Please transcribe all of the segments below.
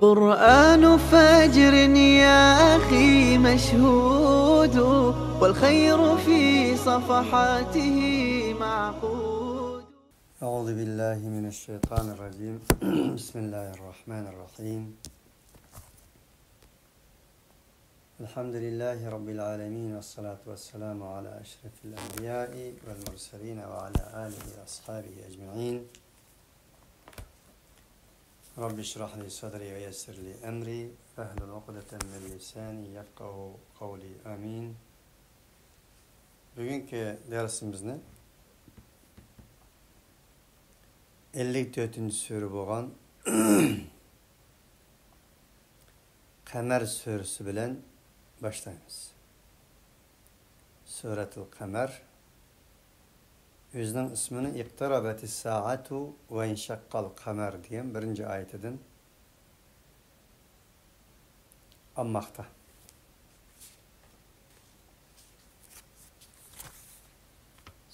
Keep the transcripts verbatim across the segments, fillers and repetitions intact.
قرآن فجر يا أخي مشهود، والخير في صفحاته معقود. أعوذ بالله من الشيطان الرجيم. بسم الله الرحمن الرحيم. الحمد لله رب العالمين، والصلاة والسلام على أشرف الأنبياء والمرسلين وعلى آله وأصحابه أجمعين. رب اشرح لي صدري ويسر لي أمري واحلل عقدة من لساني يفقهوا قولي. آمين. بۈگۈنكى دەرسىمىزنى ئەللىك تۆتىنچى سۈرە بولغان قەمەر سۈرىسى بىلەن باشلايمىز. سۈرەتۇل قەمەر ئۆزىنىڭ ئىسمىنى «اقتربت الساعة وانشق القمر» دېگەن بىرىنچى ئايىتىدىن ئالماقتا.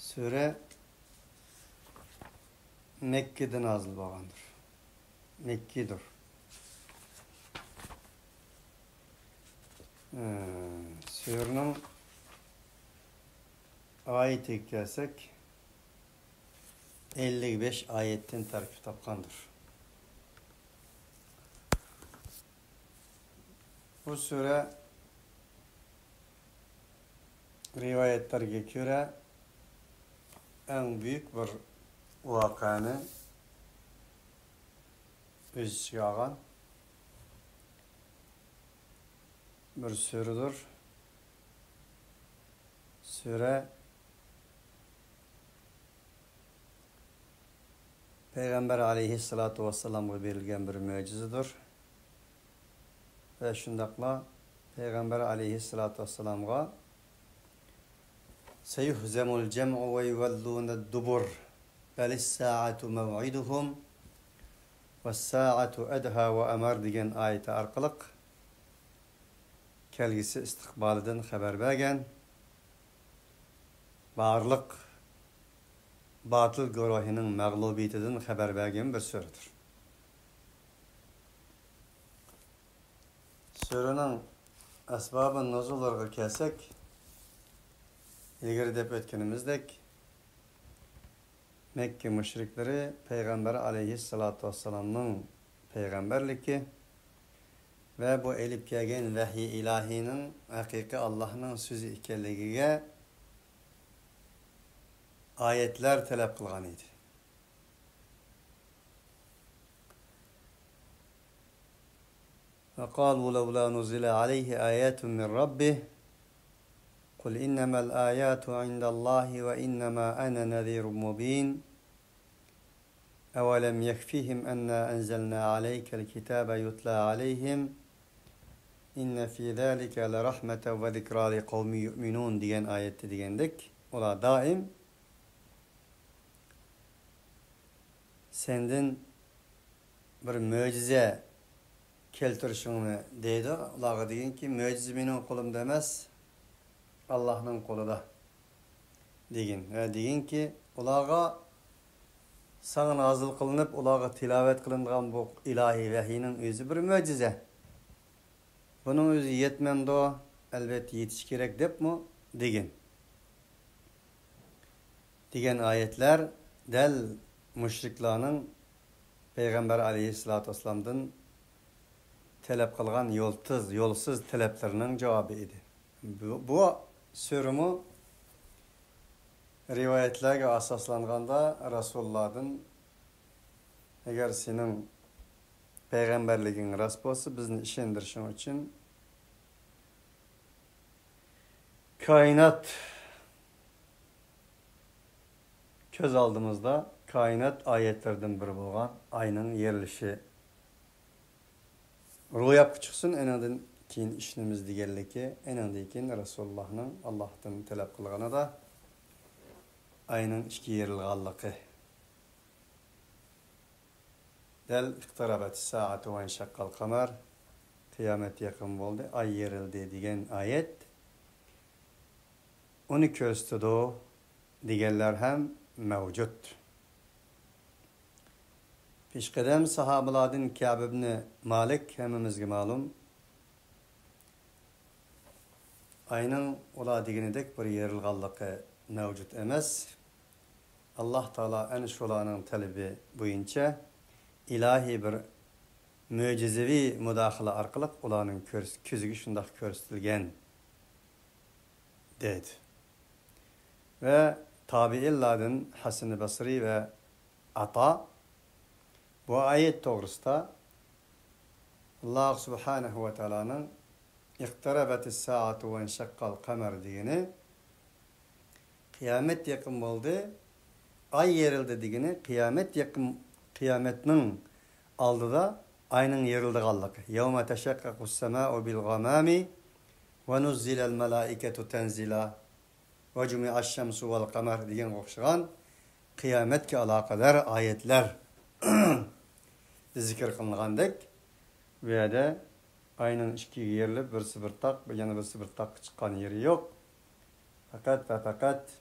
سۈرە مەككىدە نازىل بولغاندۇر. مەككىدۇر. ئى، سۈرىنىڭ ئايىتىگە كەلسەك، ئەللىك بەش ئايەتتىن تەركىب تاپقاندۇر. بۇ سۈرە رىۋايەتلەرگە كۆرە ئەڭ بۈيۈك بىر ۋەقەنى ئۆز ئىچىگە ئالغان بىر سۈرىدۇر. سۈرە پەيغەمبەر ئەلەيھىسسالاتۇ ۋەسسالامغا بېرىلگەن بىر مۆجىزىدۇر. ۋە شۇنداقلا پەيغەمبەر ئەلەيھىسسالاتۇ ۋەسسالامغا «سيهزم الجمع ويولون الدبر بل الساعة موعدهم والساعة أدهى وأمر» دېگەن ئايىتى ئارقىلىق كەلگۈسى ئىستىقبالىدىن خەۋەر بەرگەن، بارلىق باتىل گۇرۇھىنىڭ مەغلۇبىيىتىدىن خەۋەر بەرگەن بىر سۈرىدۇر. سۈرىنىڭ ئەسبابى نۇزۇللىرىغا كەلسەك، ئىلگىرى دەپ ئۆتكىنىمىزدەك، مەككە مۇشرىكلىرى پەيغەمبەر ئەلەيھىسسالاتۇ ۋەسسالامنىڭ پەيغەمبەرلىكى ۋە بۇ ئېلىپ كەلگەن ۋەھىي ئىلاھىينىڭ ھەقىقىي ئاللاھنىڭ سۆزى ئىكەنلىكىگە ئايەتلەر تەلەپ قىلغان ئىدى. وقالوا لولا نزل عليه آية من ربه قل إنما الآيات عند الله وإنما أنا نذير مبين أولم يكفهم أنا أنزلنا عليك الكتاب يتلى عليهم إن في ذلك لرحمة وذكرى لقوم يؤمنون دېگەن ئايەتتە دېگەندەك، ئۇلار دائىم سەندىن بىر مۆجىزە كەلتۈرۈشۈڭنى دەيدۇ. ئۇلارغا دېگىنكى، مۆجىزە مېنىڭ قولۇمدا ئەمەس، ئاللاھنىڭ قولىدا دېگىن. ۋە دېگىنكى، ئۇلارغا ساڭا نازىل قىلىنىپ، ئۇلارغا تىلاۋەت قىلىنغان بۇ ئىلاھىي ۋەھىينىڭ ئۆزى بىر مۆجىزە. بۇنىڭ ئۆزى يەتمەمدۇ؟ ئەلۋەتتە يېتىشى كېرەك دەپمۇ دېگىن. دېگەن ئايەتلەر دەل مۇشرىكلارنىڭ پەيغەمبەر ئەلەيھىسسالاتۇ ۋەسسالامدىن تەلەپ قىلغان يولتىز، يولسىز تەلەپلىرىنىڭ جاۋابى ئىدى. بۇ، بۇ سۈرىمۇ رىۋايەتلەرگە ئاساسلانغاندا، رەسۇلۇللاھدىن، ئەگەر سېنىڭ پەيغەمبەرلىكىڭ راست بولسا، بىزنى ئىشەندۈرۈشۈڭ ئۈچۈن كائىنات، كۆز ئالدىمىزدا كائىنات ئايەتلىرىدىن بىرى بولغان ئاينىڭ يېرىلىشى روياپقا چىقسۇن، ئېنىڭدىن كېيىن ئىشىنىمىز دېگەنلىكى، ئېنىڭدىن كېيىن رەسۇلۇللاھنىڭ ئاللاھتىن تەلەپ قىلغىنىدا ئاينىڭ ئىككى يېرىلغانلىقى. دەل «اقتربت الساعة وانشق القمر»، قىيامەت يېقىن بولدى، ئاي يېرىلدى دېگەن ئايەت ئۇنى كۆرسىتىدۇ دېگەنلەر ھەم مەۋجۇت. پېشقەدەم ساھابىلاردىن كەئب ئىبنى مالىك ھەممىمىزگە مەلۇم، ئاينىڭ ئۇلار دېگىنىدەك بىر يېرىلغانلىقى مەۋجۇت ئەمەس. ئاللاھ تائالا ئەنە شۇلارنىڭ تەلىپى بويىچە ئىلاھىي بىر مۆجىزىۋى مۇداخىلە ئارقىلىق ئۇلارنىڭ كۆرس-، كۆزىگە شۇنداق كۆرسىتىلگەن، دەيدۇ. ۋە تابىئىنلاردىن ھەسەن بەسرى ۋە ئاتا بۇ ئايەت توغرىسىدا، ئاللاھ سۇبھانەھۇ ۋە تائالانىڭ «ئىقتەرەبەتىس سائەتۇ ۋەنشەققەل قەمەر» دېگىنى، قىيامەت يېقىن بولدى، ئاي يېرىلدى دېگىنى، قىيامەت يېقىن، قىيامەتنىڭ ئالدىدا ئاينىڭ يېرىلىدىغانلىقى. «يەۋمە تەشەققەقۇس سەمائۇ بىل غامامى ۋە نۇززىلەل مەلائىكەتۇ تەنزىلا ۋە جۇمىئەش شەمسۇ ۋەل قەمەر» دېگەنگە ئوخشىغان قىيامەتكە ئالاقىدار ئايەتلەر زىكىر قىلىنغاندەك، بۇ يەردە ئاينىڭ ئىككىگە يېرىلىپ، بىرسى بىر تاق، يەنە بىرسى بىر تاققا چىققان يېرى يوق. پەقەت ۋە پەقەت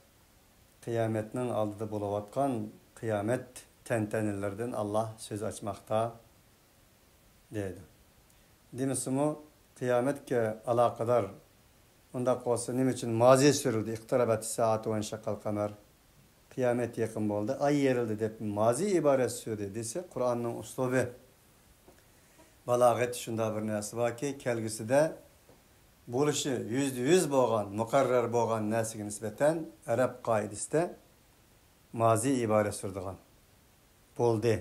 قىيامەتنىڭ ئالدىدا بولۇۋاتقان قىيامەت تەنتەنىلىرىدىن ئاللاھ سۆز ئاچماقتا، دەيدۇ. دېمىسىمۇ، قىيامەتكە ئالاقىدار، ئۇنداق بولسا نېمە ئۈچۈن مازى سۈرۈلدى؟ «ئىقتەرەبەتىس سائەتۇ ۋەنشەققەل قەمەر»، قىيامەت يېقىن بولدى، ئاي يېرىلدى دەپ مازى ئىبارەت سۈردى دېسە، قۇرئاننىڭ ئۇسلۇبى، بالاغەتتە شۇنداق بىر نەرسە باركى، كەلگۈسىدە بولۇشى يۈزدە يۈز بولغان، مۇقەررەر بولغان نەرسىگە نىسبەتەن ئەرەب قائىدىسىدە مازى ئىبارەت سۈرىدىغان. بولدى.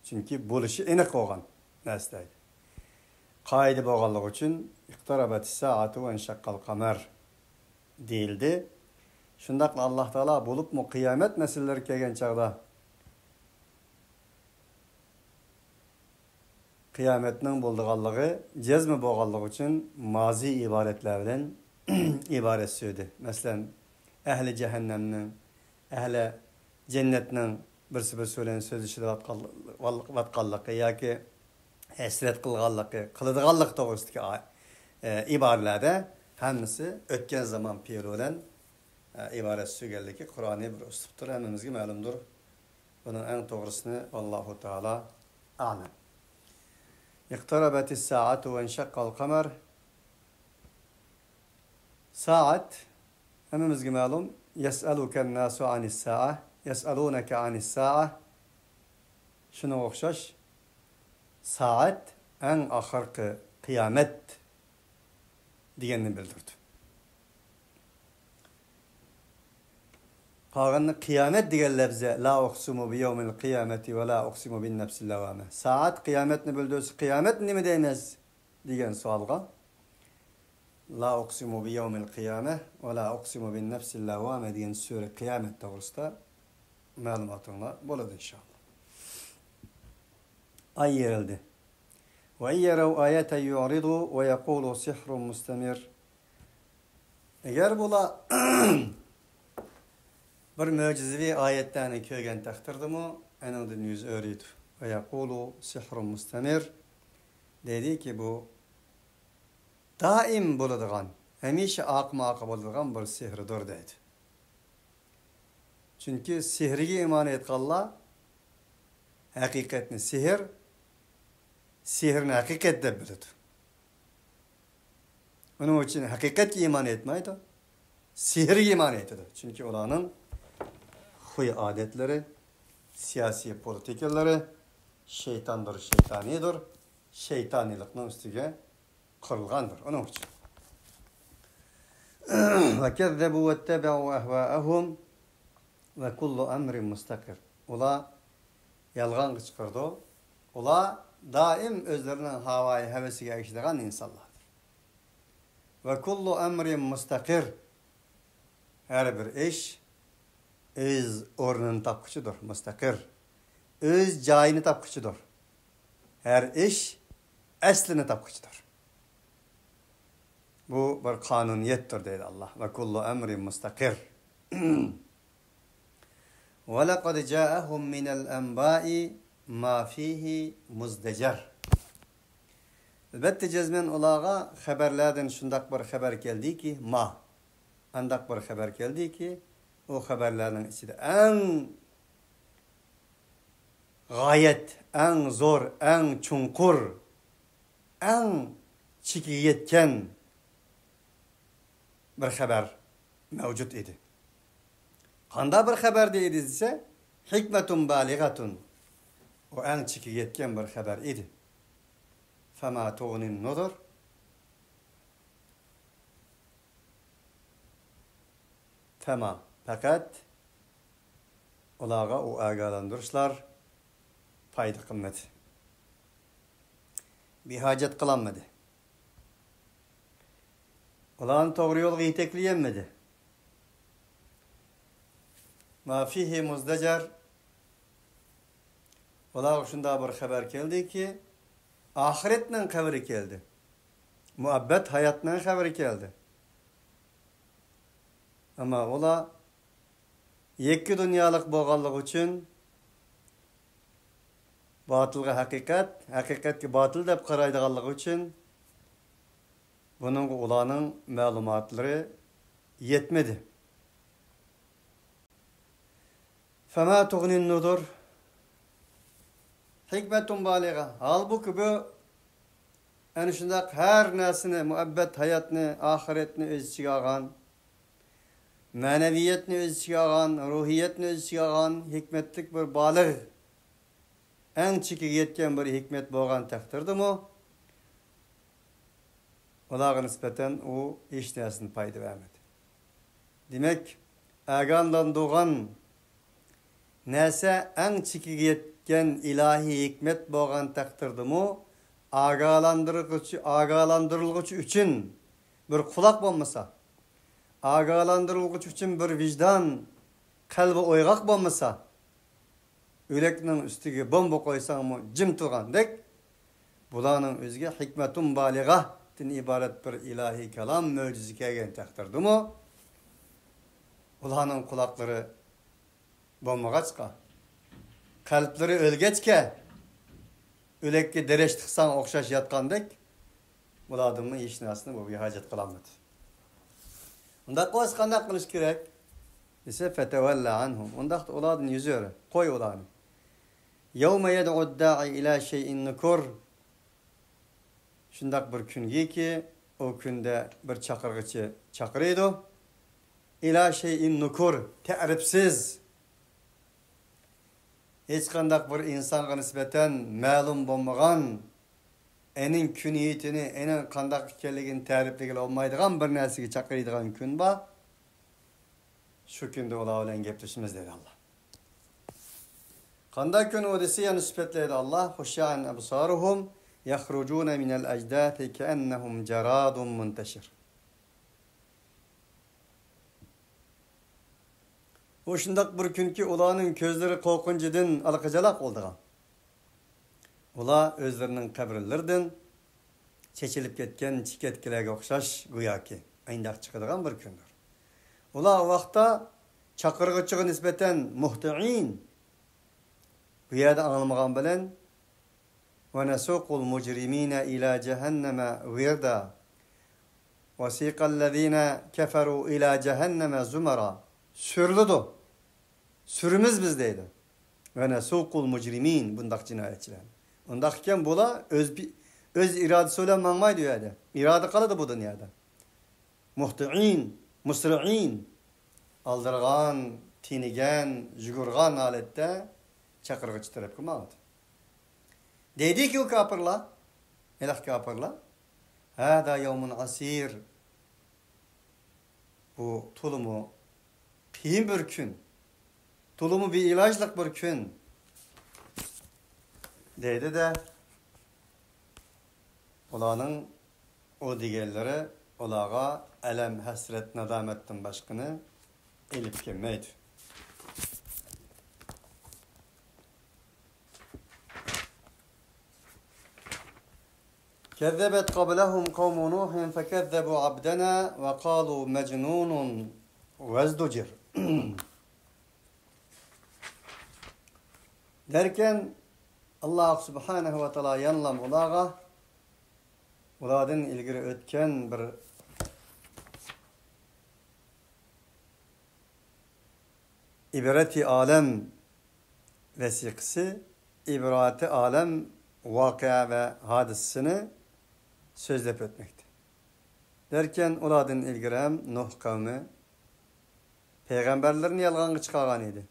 چۈنكى بولۇشى ئېنىق بولغان نەرسە دەيدۇ. قائىدە بولغانلىقى ئۈچۈن «ئىقتەرەبەتىس سائەتۇ ۋەنشەققەل قەمەر» دېيىلدى. شۇنداقلا ئاللاھ تائالا بولۇپمۇ قىيامەت مەسىلىلىرى كەلگەن چاغدا قىيامەتنىڭ بولىدىغانلىقى جەزمى بولغانلىقى ئۈچۈن مازى ئىبارەتلەر بىلەن ئىبارەت سۆزلىدى. مەسىلەن، ئەھلى جەھەننەمنىڭ، ئەھلى جەننەتنىڭ بىرسى بىرسى بىلەن سۆزلىشىۋاتقانلىقى ياكى ھەسرەت قىلغانلىقى، قىلىدىغانلىقى توغرىسىدىكى ئا-، ئە، ئىبارىلەردە ھەممىسى ئۆتكەن زامان پېئىلى بىلەن، ئە، ئىبارەت سۆزلىگەنلىكى قۇرئانىي بىر ئۇسلۇبتۇر، ھەممىمىزگە مەلۇمدۇر. بۇنىڭ ئەڭ توغرىسىنى ۋاللاھۇ تائالا ئەلەم. «ئىقتەرەبەتىس سائەتۇ ۋەنشەققەل قەمەر». سائەت، ھەممىمىزگە مەلۇم، «يەسئەلۇكەن ناسۇ ئەنىس سائە، يەسئەلۇنەكە ئەنىس سائە». شۇنىڭغا ئوخشاش، سائەت ئەڭ ئاخىرقى قىيامەت دېگەننى بىلدۈرىدۇ. قالغىنىنى قىيامەت دېگەن لەپزى، «لا ئۇقسىمۇ بىيەۋمىل قىيامەتى ۋە لا ئۇقسىمۇ بىن نەفسىل لەۋۋامە». سائەت قىيامەتنى بىلدۈرسە، قىيامەت نېمە دەيمىز؟ دېگەن سوئالغا، «لا ئۇقسىمۇ بىيەۋمىل قىيامە ۋە لا ئۇقسىمۇ بىن نەفسىل لەۋۋامە» دېگەن سۈرە قىيامەت توغرىسىدا مەلۇماتىڭلار بولىدۇ، ئىنشائاللا. ئاي يېرىلدى. «وَإِنْ يَرَوْا آيَةً يُعْرِضُوا وَيَقُولُوا سِحْرٌ مُسْتَمِرٌّ». ئەگەر بۇلار بىر مۆجىزىۋى ئايەتلەرنى كۆرگەن تەقدىردىمۇ، ئەنىڭدىن يۈز ئۆرۈيدۇ. «وَيَقُولُوا سِحْرٌ مُسْتَمِرٌّ» دەيدىكى، بۇ دائىم بولىدىغان، ھەمىشە ئارقىمۇ ئارقا بولىدىغان بىر سېھىردۇر دەيدۇ. چۈنكى سېھىرگە ئىمان ئېيتقانلار ھەقىقەتنى سېھىر، سېھىرنى ھەقىقەت دەپ بىلىدۇ. ئۇنىڭ ئۈچۈن ھەقىقەتكە ئىمان ئېيتمايدۇ، سېھىرگە ئىمان ئېيتىدۇ. چۈنكى ئۇلارنىڭ خۇي-ئادەتلىرى، سىياسىي پولىتىكىلىرى شەيتاندۇر، شەيتانىيدۇر، شەيتانىيلىقنىڭ ئۈستىگە قۇرۇلغاندۇر. ئۇنىڭ ئۈچۈن. «وَكَذَّبُوا وَاتَّبَعُوا أَهْوَاءَهُمْ وَكُلُّ أَمْرٍ مُسْتَقِرٌّ». ئۇلار يالغانغا چىقىرىدۇ. ئۇلار دائىم ئۆزلىرىنىڭ ھاۋايى ھەۋىسىگە ئەگىشىدىغان ئىنسانلاردۇر. «وَكُلُّ أَمْرٍ مُسْتَقِرٌّ». ھەر بىر ئىش ئۆز ئورنىنى تاپقۇچىدۇر، مۇستەقىر. ئۆز جايىنى تاپقۇچىدۇر. ھەر ئىش ئەسلىنى تاپقۇچىدۇر. بۇ بىر قانۇنىيەتتۇر دەيدۇ ئاللاھ. «وَكُلُّ أَمْرٍ مُسْتَقِرٌّ». «وَلَقَدْ جَاءَهُمْ مِنَ الْأَنْبَاءِ مَا فِيهِ مُزْدَجَرٌ». ئەلۋەتتە، جەزمەن ئۇلارغا خەۋەرلەردىن شۇنداق بىر خەۋەر كەلدىكى، ما، ئانداق بىر خەۋەر كەلدىكى، ئۇ خەۋەرلەرنىڭ ئىچىدە ئەڭ غايەت، ئەڭ زور، ئەڭ چوڭقۇر، ئەڭ چېكىگە يەتكەن بىر خەۋەر مەۋجۇت ئىدى. قانداق بىر خەۋەر ئىدى دېسە، ھېكمەتۇن بالىغەتۇن. ئۇ ئەڭ چېكىگە يەتكەن بىر خەۋەر ئىدى. فەما تۇغنىن نۇزۇر. فەما، پەقەت ئۇلارغا ئۇ ئاگاھلاندۇرۇشلار پايدا قىلمىدى. بىھاجەت قىلالمىدى. ئۇلارنى توغرا يولغا يېتەكلىيەلمىدى. ما فىھى مۇزدەجەر. ئۇلارغا شۇنداق بىر خەۋەر كەلدىكى، ئاخىرەتنىڭ خەۋىرى كەلدى. مۇئەببەت ھاياتنىڭ خەۋىرى كەلدى. ئەمما ئۇلار يەككە دۇنيالىق بولغانلىقى ئۈچۈن، باتىلغا ھەقىقەت، ھەقىقەتكە باتىل دەپ قارايدىغانلىقى ئۈچۈن، بۇنىڭغا ئۇلارنىڭ مەلۇماتلىرى يەتمىدى. فەما تۇغنىن نۇزۇر. ھېكمەتۇن بالىغە. ھالبۇكى، بۇ ئەنە شۇنداق ھەر نەرسىنى، مۇئەببەت ھاياتنى، ئاخىرەتنى ئۆز ئىچىگە ئالغان، مەنىۋىيەتنى ئۆز ئىچىگە ئالغان، روھىيەتنى ئۆز ئىچىگە ئالغان ھېكمەتلىك بىر بالىغ، ئەڭ چېكىگە يەتكەن بىر ھېكمەت بولغان تەقدىردىمۇ، ئۇلارغا نىسبەتەن ئۇ ھېچ نەرسىدىن پايدا بەرمىدى. دېمەك، ئاگاھلاندۇرغان نەرسە ئەڭ چېكىگە يەتكەن ئىلاھىي ھېكمەت بولغان تەقدىردىمۇ، ئاگاھلاندۇرغۇچى، ئاگاھلاندۇرۇلغۇچى ئۈچۈن بىر قۇلاق بولمىسا، ئاگاھلاندۇرۇلغۇچى ئۈچۈن بىر ۋىجدان، قەلبى ئويغاق بولمىسا، ئۆلەكنىڭ ئۈستىگە بومبا قويساڭمۇ جىم تۇرغاندەك، بۇلارنىڭ ئۆزىگە ھېكمەتۇن بالىغەدىن ئىبارەت بىر ئىلاھىي كالام، مۆجىزە كەلگەن تەقدىردىمۇ، ئۇلارنىڭ قۇلاقلىرى بولمىغاچقا، قەلبلىرى ئۆلگەچكە، ئۆلەككە دېرەش تىقساڭ ئوخشاش ياتقاندەك، ئۇلاردىنمۇ ھېچ نەرسىنى بۇ بىھاجەت قىلالمىدى. ئۇنداق بولسا قانداق قىلىش كېرەك دېسە، فەتەۋەللە ئەنھۇم. ئۇنداقتا ئۇلاردىن يۈز ئۆرە، قوي ئۇلارنى. يەۋمە يەدئۇد دائى ئىلە شەيئىن نۇكۇر. شۇنداق بىر كۈنگىكى، ئۇ كۈندە بىر چاقىرغۇچى چاقىرىدۇ. ئىلە شەيئىن نۇكۇر، تەرىپسىز. ھېچقانداق بىر ئىنسانغا نىسبەتەن مەلۇم بولمىغان، ئېنىڭ كۈنىيىتىنى، ئېنىڭ قانداق ئىكەنلىكىنى تەرىپلىگىلى بولمايدىغان بىر نەرسىگە چاقىرىدىغان كۈن بار. شۇ كۈندە ئۇلار بىلەن گەپلىشىمىز، دېدى ئاللا. قانداق كۈن ئۇ دېسە، يەنە سۈپەتلەيدۇ ئاللا. خۇششەئەن ئەبسارۇھۇم يەخرۇجۇنە مىنەل ئەجداسى كەئەننەھۇم جارادۇن مۇنتەشىر. بۇ شۇنداق بىر كۈنكى، ئۇلارنىڭ كۆزلىرى قورقۇنچىدىن ئالىقاجالاق بولىدىغان. ئۇلار ئۆزلىرىنىڭ قەبرىلىرىدىن چېچىلىپ كەتكەن چېكەتكىلەرگە ئوخشاش گوياكى، ئاينداق چىقىدىغان بىر كۈندۇر. ئۇلار ئۇ ۋاقىتتا چاقىرغۇچىغا نىسبەتەن مۇھتەئىن، بۇ يەردە ئاڭلىمىغان بىلەن، ونسوق المجرمين إلى جهنم وردا وسيق الذين كفروا إلى جهنم زمرا. سۈرۈلىدۇ. سۈرىمىز بىز دەيدۇ. ونسوق المجرمين، بۇنداق جىنايەتچىلەرنى. ئۇنداق ئىكەن، بۇلار ئۆز، ئۆز ئىرادىسى بىلەن ماڭمايدۇ ئۇ يەردە. ئىرادە قالىدۇ بۇ دۇنيادا. مۇھتەئىن، مۇسرىئىن. ئالدىرىغان، تېنىگەن، يۈگۈرگەن ھالەتتە چاقىرغۇچى تەرەپكە ماڭىدۇ. دەيدىكى ئۇ كاپىرلار، ھېلىقى كاپىرلار، ھازا يەۋمۇن ئەسىر. بۇ تولىمۇ قىيىن بىر كۈن، تولىمۇ بىئىلاجلىق بىر كۈن، دەيدۇ-دە، ئۇلارنىڭ ئۇ دېگەنلىرى ئۇلارغا ئەلەم، ھەسرەت، نادامەتتىن باشقىنى ئېلىپ كەلمەيدۇ. كذبت قبلهم قوم نوح فكذبوا عبدنا وقالوا مجنون وازدجر. دەركەن، ئاللا سۇبھانەھۇ ۋە تائالا يەنىلا ئۇلارغا، ئۇلاردىن ئىلگىرى ئۆتكەن بىر ئىبرەتى ئالەم ۋەسىقىسى، ئىبراتى ئالەم ۋەقە ۋە ھادىسىسىنى سۆزلەپ ئۆتمەكتە. دەركەن، ئۇلاردىن ئىلگىرى ھەم نۇھ قەۋمى پەيغەمبەرلىرىنى يالغانغا چىقارغان ئىدى.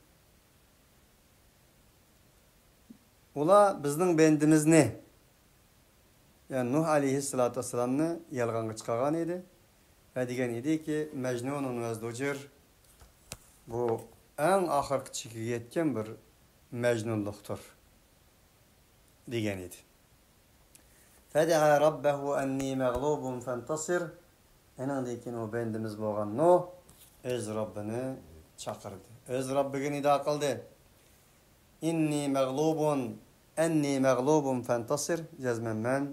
ئۇلار بىزنىڭ بەندىمىزنى، يەنى نۇھ ئەلەيھىسسالاتۇ ۋەسسالامنى يالغانغا چىقارغان ئىدى ۋە دېگەن ئىدىكى، مەجنۇنۇن ۋەزدۇجىر، بۇ ئەڭ ئاخىرقى چېكىگە يەتكەن بىر مەجنۇنلۇقتۇر، دېگەن ئىدى. فَدَعَا رَبَّهُ أَنِّي مَغْلُوبٌ فَانتَصِرْ. ئېنىڭدىن كېيىن ئۇ بەندىمىز بولغان نۇھ ئۆز رەببىنى چاقىردى. ئۆز رەببىگە نىدا قىلدى. إِنِّي مَغْلُوبٌ، أَنِّي مَغْلُوبٌ فَانتَصِرْ. جەزمەن مەن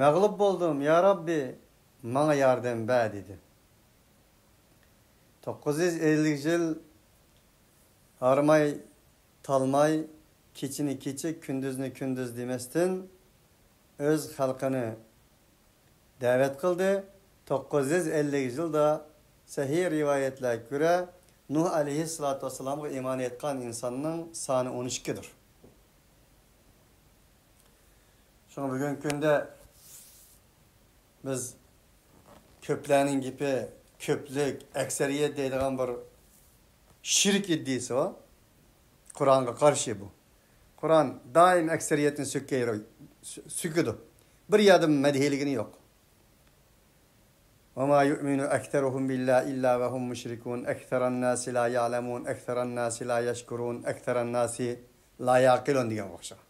مەغلۇپ بولدۇم، يا رەببى، ماڭا ياردەم بەر، دېدى. توققۇز يۈز ئەللىك يىل ھارماي، تالماي، كېچىنى كېچە، كۈندۈزنى كۈندۈز دېمەستىن، ئۆز خەلقىنى دەۋەت قىلدى. توققۇز يۈز ئەللىك يىلدا سەھىھ رىۋايەتلەرگە كۆرە، نۇھ ئەلەيھىسسالاتۇ ۋەسسالامغا ئىمان ئېيتقان ئىنساننىڭ سانى ئون ئىككىدۇر. شۇڭا بۈگۈنكى كۈندە بىز كۆپلەرنىڭ گېپى، كۆپلۈك، ئەكسەرىيەت دەيدىغان بىر شىرك ئىدىيىسى بار. قۇرئانغا قارشى بۇ. قۇرئان دائىم ئەكسەرىيەتنى سۆكەيرو-، سۆ-، سۆكىدۇ. بىر يەردە مەدھىيلىگىنى يوق. وَمَا يُؤْمِنُ أَكْثَرُهُم بِاللَّهِ إِلَّا وَهُم مُّشْرِكُونَ، أَكْثَرَ النَّاسِ لَا يَعْلَمُونَ، أَكْثَرَ النَّاسِ لَا يَشْكُرُونَ، أَكْثَرَ النَّاسِ لَا يَعْقِلُونَ دېگەنگە ئوخشاش.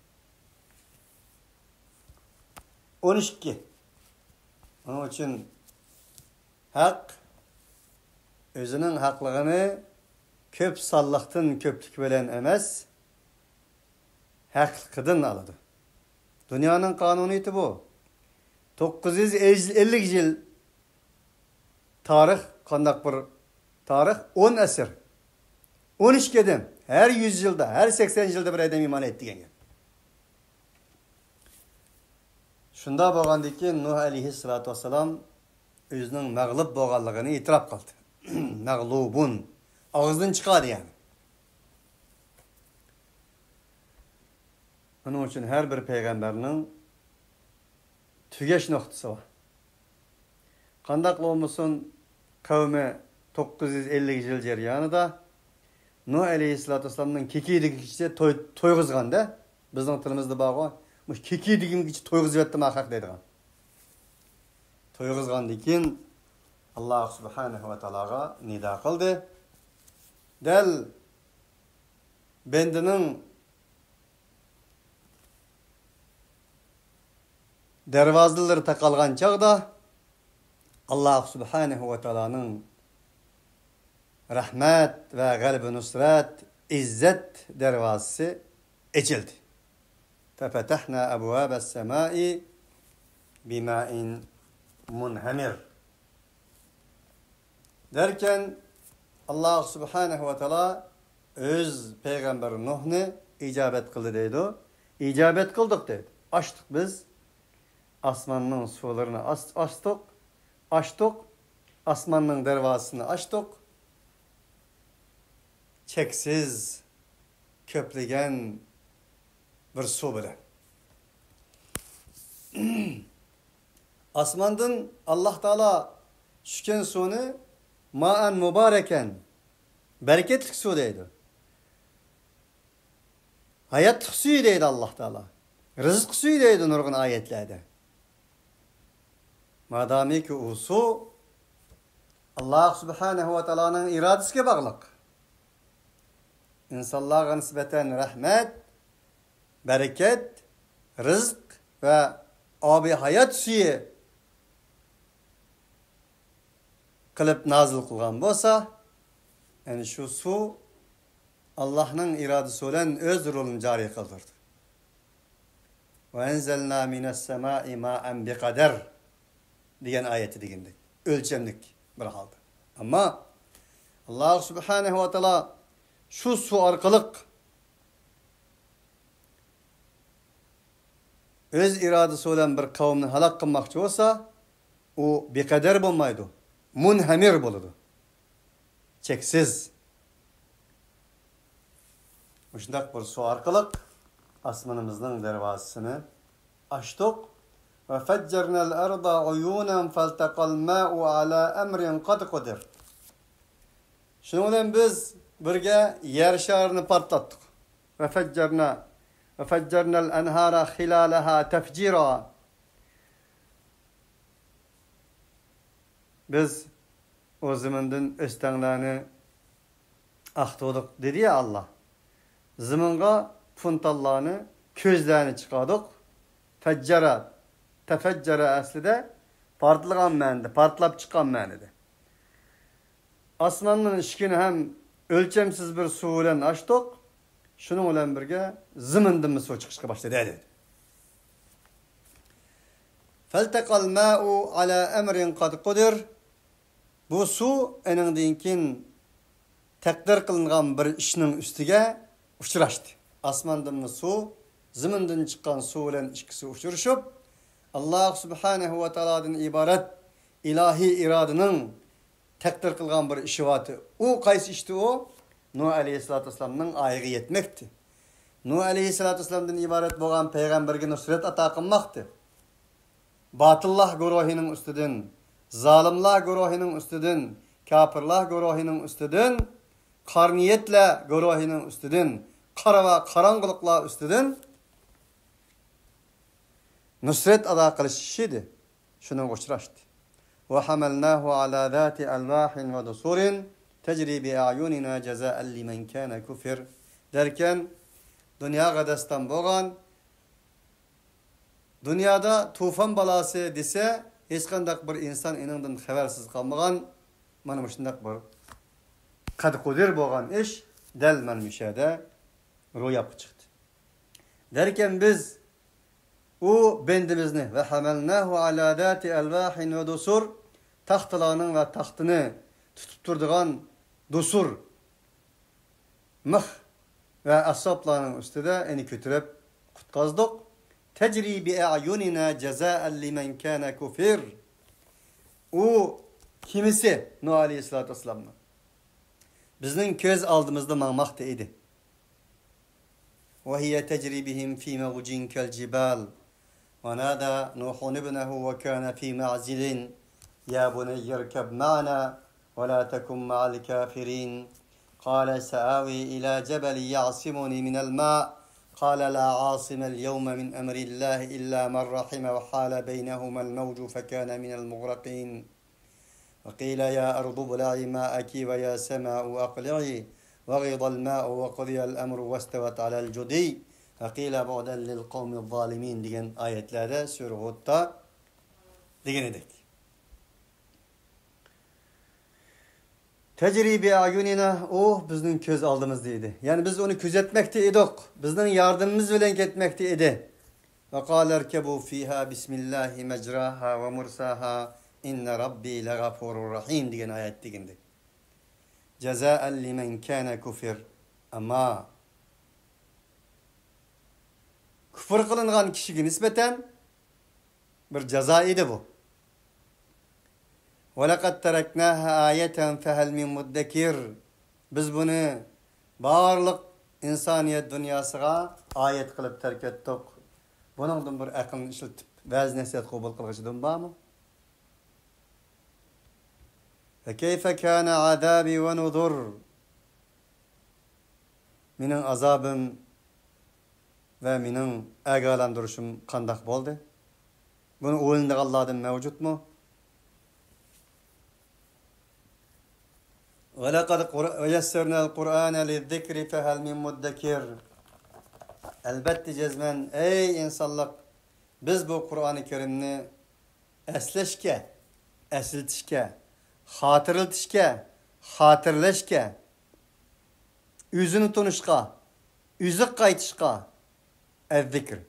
ئون ئىككى. ئۇنىڭ ئۈچۈن ھەق ئۆزىنىڭ ھەقلىقىنى كۆپ سانلىقتىن كۆپلۈك بىلەن ئەمەس، ھەقلىقىدىن ئالىدۇ. دۇنيانىڭ قانۇنىيىتى بۇ. توققۇز يۈز ئەللىك يىل تارىخ، قانداق بىر تارىخ؟ ئون ئەسىر. ئون ئىككى ئادەم. ھەر يۈز يىلدا، ھەر سەكسەن يىلدا بىر ئادەم ئىمان ئېيتتى دېگەن گەپ. شۇنداق بولغاندىن كېيىن نۇھ ئەلەيھىسسالاتۇ ۋەسسالام ئۆزىنىڭ مەغلۇپ بولغانلىقىنى ئېتىراپ قىلدى. مەغلۇبۇن. ئاغزىدىن چىقاردى يەنى. ئۇنىڭ ئۈچۈن ھەر بىر پەيغەمبەرنىڭ تۈگەش نۇقتىسى بار. قانداقلا بولمىسۇن، قەۋمى توققۇز يۈز ئەللىك يىل جەريانىدا نۇھ ئەلەيھىسسالاتۇ ۋەسسالامنىڭ كېكىدىگىچە توي-، تويغۇزغاندا، بىزنىڭ تىلىمىزدا بارغۇ، مۇشۇ كېكىدىگىچە تويغۇزۇۋەتتىم ئاخىر دەيدىغان. تويغۇزغاندىن كېيىن، ئاللاھ سۇبھانەھۇ ۋە تائالاغا نىدا قىلدى. دەل بەندىنىڭ دەرۋازىلىرى تاقالغان چاغدا، ئاللاھ سۇبھانەھۇ ۋە تائالانىڭ رەھمەت ۋە غەلىبە نۇسرەت، ئىززەت دەرۋازىسى ئېچىلدى. فَفَتَحْنَا أَبْوَابَ السَّمَاءِ بِمَاءٍ مُنْهَمِرٍ. دەركەن، ئاللاھ سۇبھانەھۇ ۋە تائالا ئۆز پەيغەمبىرى نۇھنى ئىجابەت قىلدى دەيدۇ. ئىجابەت قىلدۇق دەيدۇ. ئاچتۇق بىز. ئاسماننىڭ سۇلىرىنى ئاس-، ئاچتۇق. ئاچتۇق. ئاسماننىڭ دەرۋازىسىنى ئاچتۇق. چەكسىز كۆپلىگەن بىر سۇ بىلەن. ئاسماندىن ئاللاھ تائالا چۈشكەن سۇنى مائەن مۇبارەكەن، بەرىكەتلىك سۇ دەيدۇ. ھاياتلىق سۈيى دەيدۇ ئاللاھ تائالا. رىزىق سۈيى دەيدۇ نۇرغۇن ئايەتلەردە. مادامىكى ئۇ سۇ ئاللاھ سۇبھانەھۇ ۋە تائالانىڭ ئىرادىسىگە باغلىق. ئىنسانلارغا نىسبەتەن رەھمەت، بەرىكەت، رىزىق ۋە ئابىي ھايات سۈيى قىلىپ نازىل قىلغان بولسا، يەنى شۇ سۇ ئاللاھنىڭ ئىرادىسى بىلەن ئۆز رولىنى جارى قىلدۇردى. وَأَنزَلْنَا مِنَ السَّمَاءِ مَاءً بِقَدَرٍ دېگەن ئايەتتە دېگەندەك، ئۆلچەملىك بىر ھالدا. ئەمما ئاللاھ سۇبھانەھۇ ۋە تائالا شۇ سۇ ئارقىلىق ئۆز ئىرادىسى بىلەن بىر قەۋمنى ھالاك قىلماقچى بولسا، ئۇ بىقەدەر بولمايدۇ، مۇنھەمىر بولىدۇ. چەكسىز. مۇشۇنداق بىر سۇ ئارقىلىق ئاسمىنىمىزنىڭ دەرۋازىسىنى ئاچتۇق. وفجرنا الأرض عيونا فالتقى الماء على أمر قد قدر. شۇنىڭ بىلەن بىز بىرگە يەر شارىنى پارتلاتتۇق. وفجرنا، وفجرنا الأنهار خلالها تفجيرا. بىز ئۇ زېمىندىن ئۆستەڭلەرنى ئاقتۇردۇق، دېدى يا ئاللا. زېمىنغا فونتانلارنى، كۆزلەرنى چىقاردۇق. فەججەرە، تەفەججەرە ئەسلىدە پارتلىغان مەنىدە، پارتلاپ چىققان مەنىدە. ئاسماننىڭ ئىشىكىنى ھەم ئۆلچەمسىز بىر سۇ بىلەن ئاچتۇق. شۇنىڭ بىلەن بىرگە زېمىندىنمۇ سۇ چىقىشقا باشلىدى، دېدى. فالتقى الماء على أمر قد قدر. بۇ سۇ ئېنىڭدىن كېيىن تەقدىر قىلىنغان بىر ئىشنىڭ ئۈستىگە ئۇچراشتى. ئاسماندىنمۇ سۇ، زېمىندىن چىققان سۇ بىلەن ئىككىسى ئۇچرىشىپ، ئاللا سۇبھانەھۇ ۋە تائالادىن ئىبارەت ئىلاھىي ئىرادىنىڭ تەقدىر قىلغان بىر ئىشى بارتى. ئۇ قايسى ئىشتى ئۇ؟ نۇھ ئەلەيھىسسالاتۇ ۋەسسالامنىڭ ئايىغى يەتمەكتى. نۇھ ئەلەيھىسسالاتۇ ۋەسسالامدىن ئىبارەت بولغان پەيغەمبەرگە نۇسرەت ئاتا قىلماقتى. باتىللار گۇرۇھىنىڭ ئۈستىدىن، زالىملار گۇرۇھىنىڭ ئۈستىدىن، كاپىرلار گۇرۇھىنىڭ ئۈستىدىن، قارا نىيەتلەر گۇرۇھىنىڭ ئۈستىدىن، قارا ۋە قاراڭغۇلۇقلار ئۈستىدىن نۇسرەت ئاتا قىلىش ئىشى ئىدى. شۇنىڭغا ئۇچراشتى. وحملناه على ذات ألواح ودسر تجري بأعيننا جزاء لمن كان كفر. دەركەن، دۇنياغا داستان بولغان، دۇنيادا توفان بالاسى دېسە، ھېچقانداق بىر ئىنسان ئېنىڭدىن خەۋەرسىز قالمىغان، مانا مۇشۇنداق بىر قەد قۇدىر بولغان ئىش دەل مانا مۇشۇ يەردە روياپقا چىقتى. دەركەن بىز ئۇ بەندىمىزنى، وحملناه على ذات ألواح ودسر، تاختىلارنىڭ ۋە تاختىنى تۇتۇپ تۇرىدىغان دۇسۇر، مىخ ۋە ئەسۋابلارنىڭ ئۈستىدە ئېنى كۆتۈرۈپ قۇتقازدۇق. تجري بأعيننا جزاء لمن كان كفر. ئۇ كېمىسى، نۇھ ئەلەيھىسسالاتۇ ۋەسسالامنىڭ، بىزنىڭ كۆز ئالدىمىزدا ماڭماقتا ئىدى. وهي تجري بهم في موج كالجبال. ونادى نوح ابنه وكان في معزل يا بني اركب معنا ولا تكن مع الكافرين. قال سآوي إلى جبل يعصمني من الماء. قال لا عاصم اليوم من أمر الله إلا من رحم وحال بينهما الموج فكان من المغرقين. وقيل يا أرض ابلعي ماءك ويا سماء أقلعي وغيض الماء وقضي الأمر واستوت على الجودي وقيل بعدا للقوم الظالمين دېگەن ئايەتلەردە سۈرە ھۇدتا دېگەن ئىدۇق. تجري بأعيننا، ئۇ بىزنىڭ كۆز ئالدىمىزدا ئىدى. يەنى بىز ئۇنى كۆزەتمەكتە ئىدۇق. بىزنىڭ ياردىمىمىز بىلەن كەتمەكتە ئىدى. وقال اركبوا فيها بسم الله مجراها ومرساها إن ربي لغفور رحيم دېگەن ئايەت دېگەندەك. جزاء لمن كان كفر. ئەمما كۇفر قىلىنغان كىشىگە نىسبەتەن بىر جازا ئىدى بۇ. ولقد تركناها آية فهل من مدكر. بىز بۇنى بارلىق ئىنسانىيەت دۇنياسىغا ئايەت قىلىپ تەرك ئەتتۇق. بۇنىڭدىن بىر ئەقىلنى ئىشلىتىپ ۋەز نەسىھەت قوبۇل قىلغۇچىدىن بارمۇ؟ فكيف كان عذابي ونذر. مېنىڭ ئازابىم ۋە مېنىڭ ئاگاھلاندۇرۇشۇم قانداق بولدى؟ بۇنى ئويلىنىدىغانلاردىن مەۋجۇتمۇ؟ ولقد قر-، ويسرنا القرآن للذكر فهل من مدكر. ئەلبەتتە جەزمەن، ئەي ئىنسانلىق، بىز بۇ قۇرئانى كەرىمنى ئەسلەشكە، ئەسلىتىشكە، خاتىرىلىتىشكە، خاتىرىلەشكە، ئۆزىنى تونۇشقا، ئۆزىگە قايتىشقا، ئەززىكىر،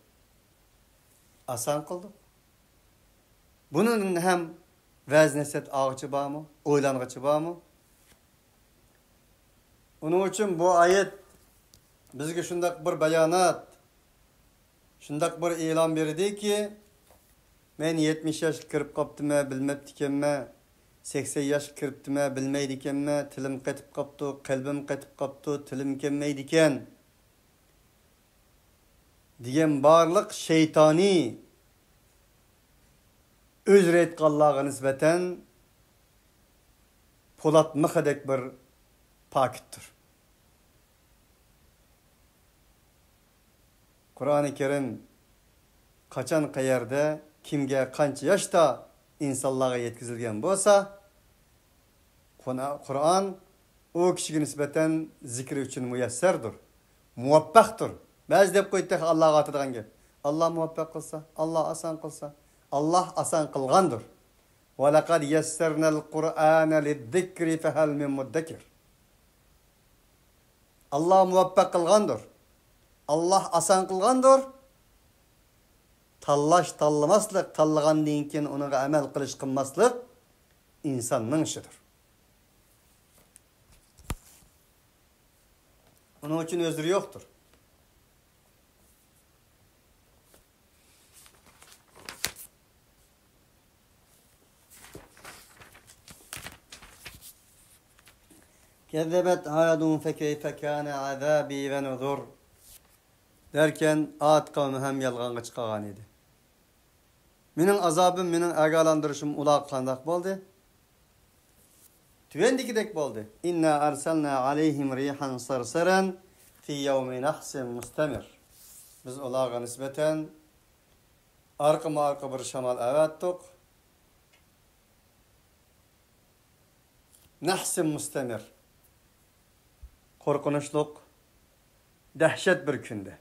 ئاسان قىلدۇق. بۇنىڭدىن ھەم ۋەز نەسىھەت ئالغۇچى بارمۇ؟ ئويلانغۇچى بارمۇ؟ ئۇنىڭ ئۈچۈن بۇ ئايەت بىزگە شۇنداق بىر بايانات، شۇنداق بىر ئېلان بېرىدىكى، مەن يەتمىش ياشقا كىرىپ قاپتىمەن، بىلمەپتىكەنمەن. سەكسەن ياشقا كىرىپتىمەن، بىلمەيدىكەنمەن. تىلىم قېتىپ قاپتۇ، قەلبىم قېتىپ قاپتۇ، تىلىم كەلمەيدىكەن. دېگەن بارلىق شەيتانىي ئۆزرە ئېيتقانلارغا نىسبەتەن پولات مىخىدەك بىر پاكىتتۇر. قۇرئانى كەرىم قاچان، قەيەردە، كىمگە، قانچە ياشتا ئىنسانلارغا يەتكۈزۈلگەن بولسا، قۇنا-، قۇرئان ئۇ كىشىگە نىسبەتەن زىكرى ئۈچۈن مۇيەسسەردۇر، مۇۋەپپەقتۇر. بەزى دەپ قويدى تېخى ئاللاغا ئاتىدىغان گەپ. ئاللا مۇۋەپپەق قىلسا، ئاللا ئاسان قىلسا، ئاللا ئاسان قىلغاندۇر. ولقد يسرنا القرآن للذكر فهل من مدكر. ئاللا مۇۋەپپەق قىلغاندۇر. ئاللا ئاسان قىلغاندۇر. تاللاش، تاللىماسلىق، تاللىغاندىن كېيىن ئۇنىڭغا ئەمەل قىلىش، قىلماسلىق ئىنساننىڭ ئىشىدۇر. ئۇنىڭ ئۈچۈن ئۆزرى يوقتۇر. كذبت عاد فكيف كان عذابي ونذر. دەركەن، ئاد قەۋمى ھەم يالغانغا چىقارغان ئىدى. مېنىڭ ئازابىم، مېنىڭ ئاگاھلاندۇرۇشۇم ئۇلارغا قانداق بولدى؟ تۆۋەندىكىدەك بولدى. إنا أرسلنا عليهم ريحا صرصرا في يوم نحس مستمر. بىز ئۇلارغا نىسبەتەن ئارقىمۇ ئارقا بىر شامال ئەۋەتتۇق. نەھسىم مۇستەمىر. قورقۇنچلۇق، دەھشەت بىر كۈندە.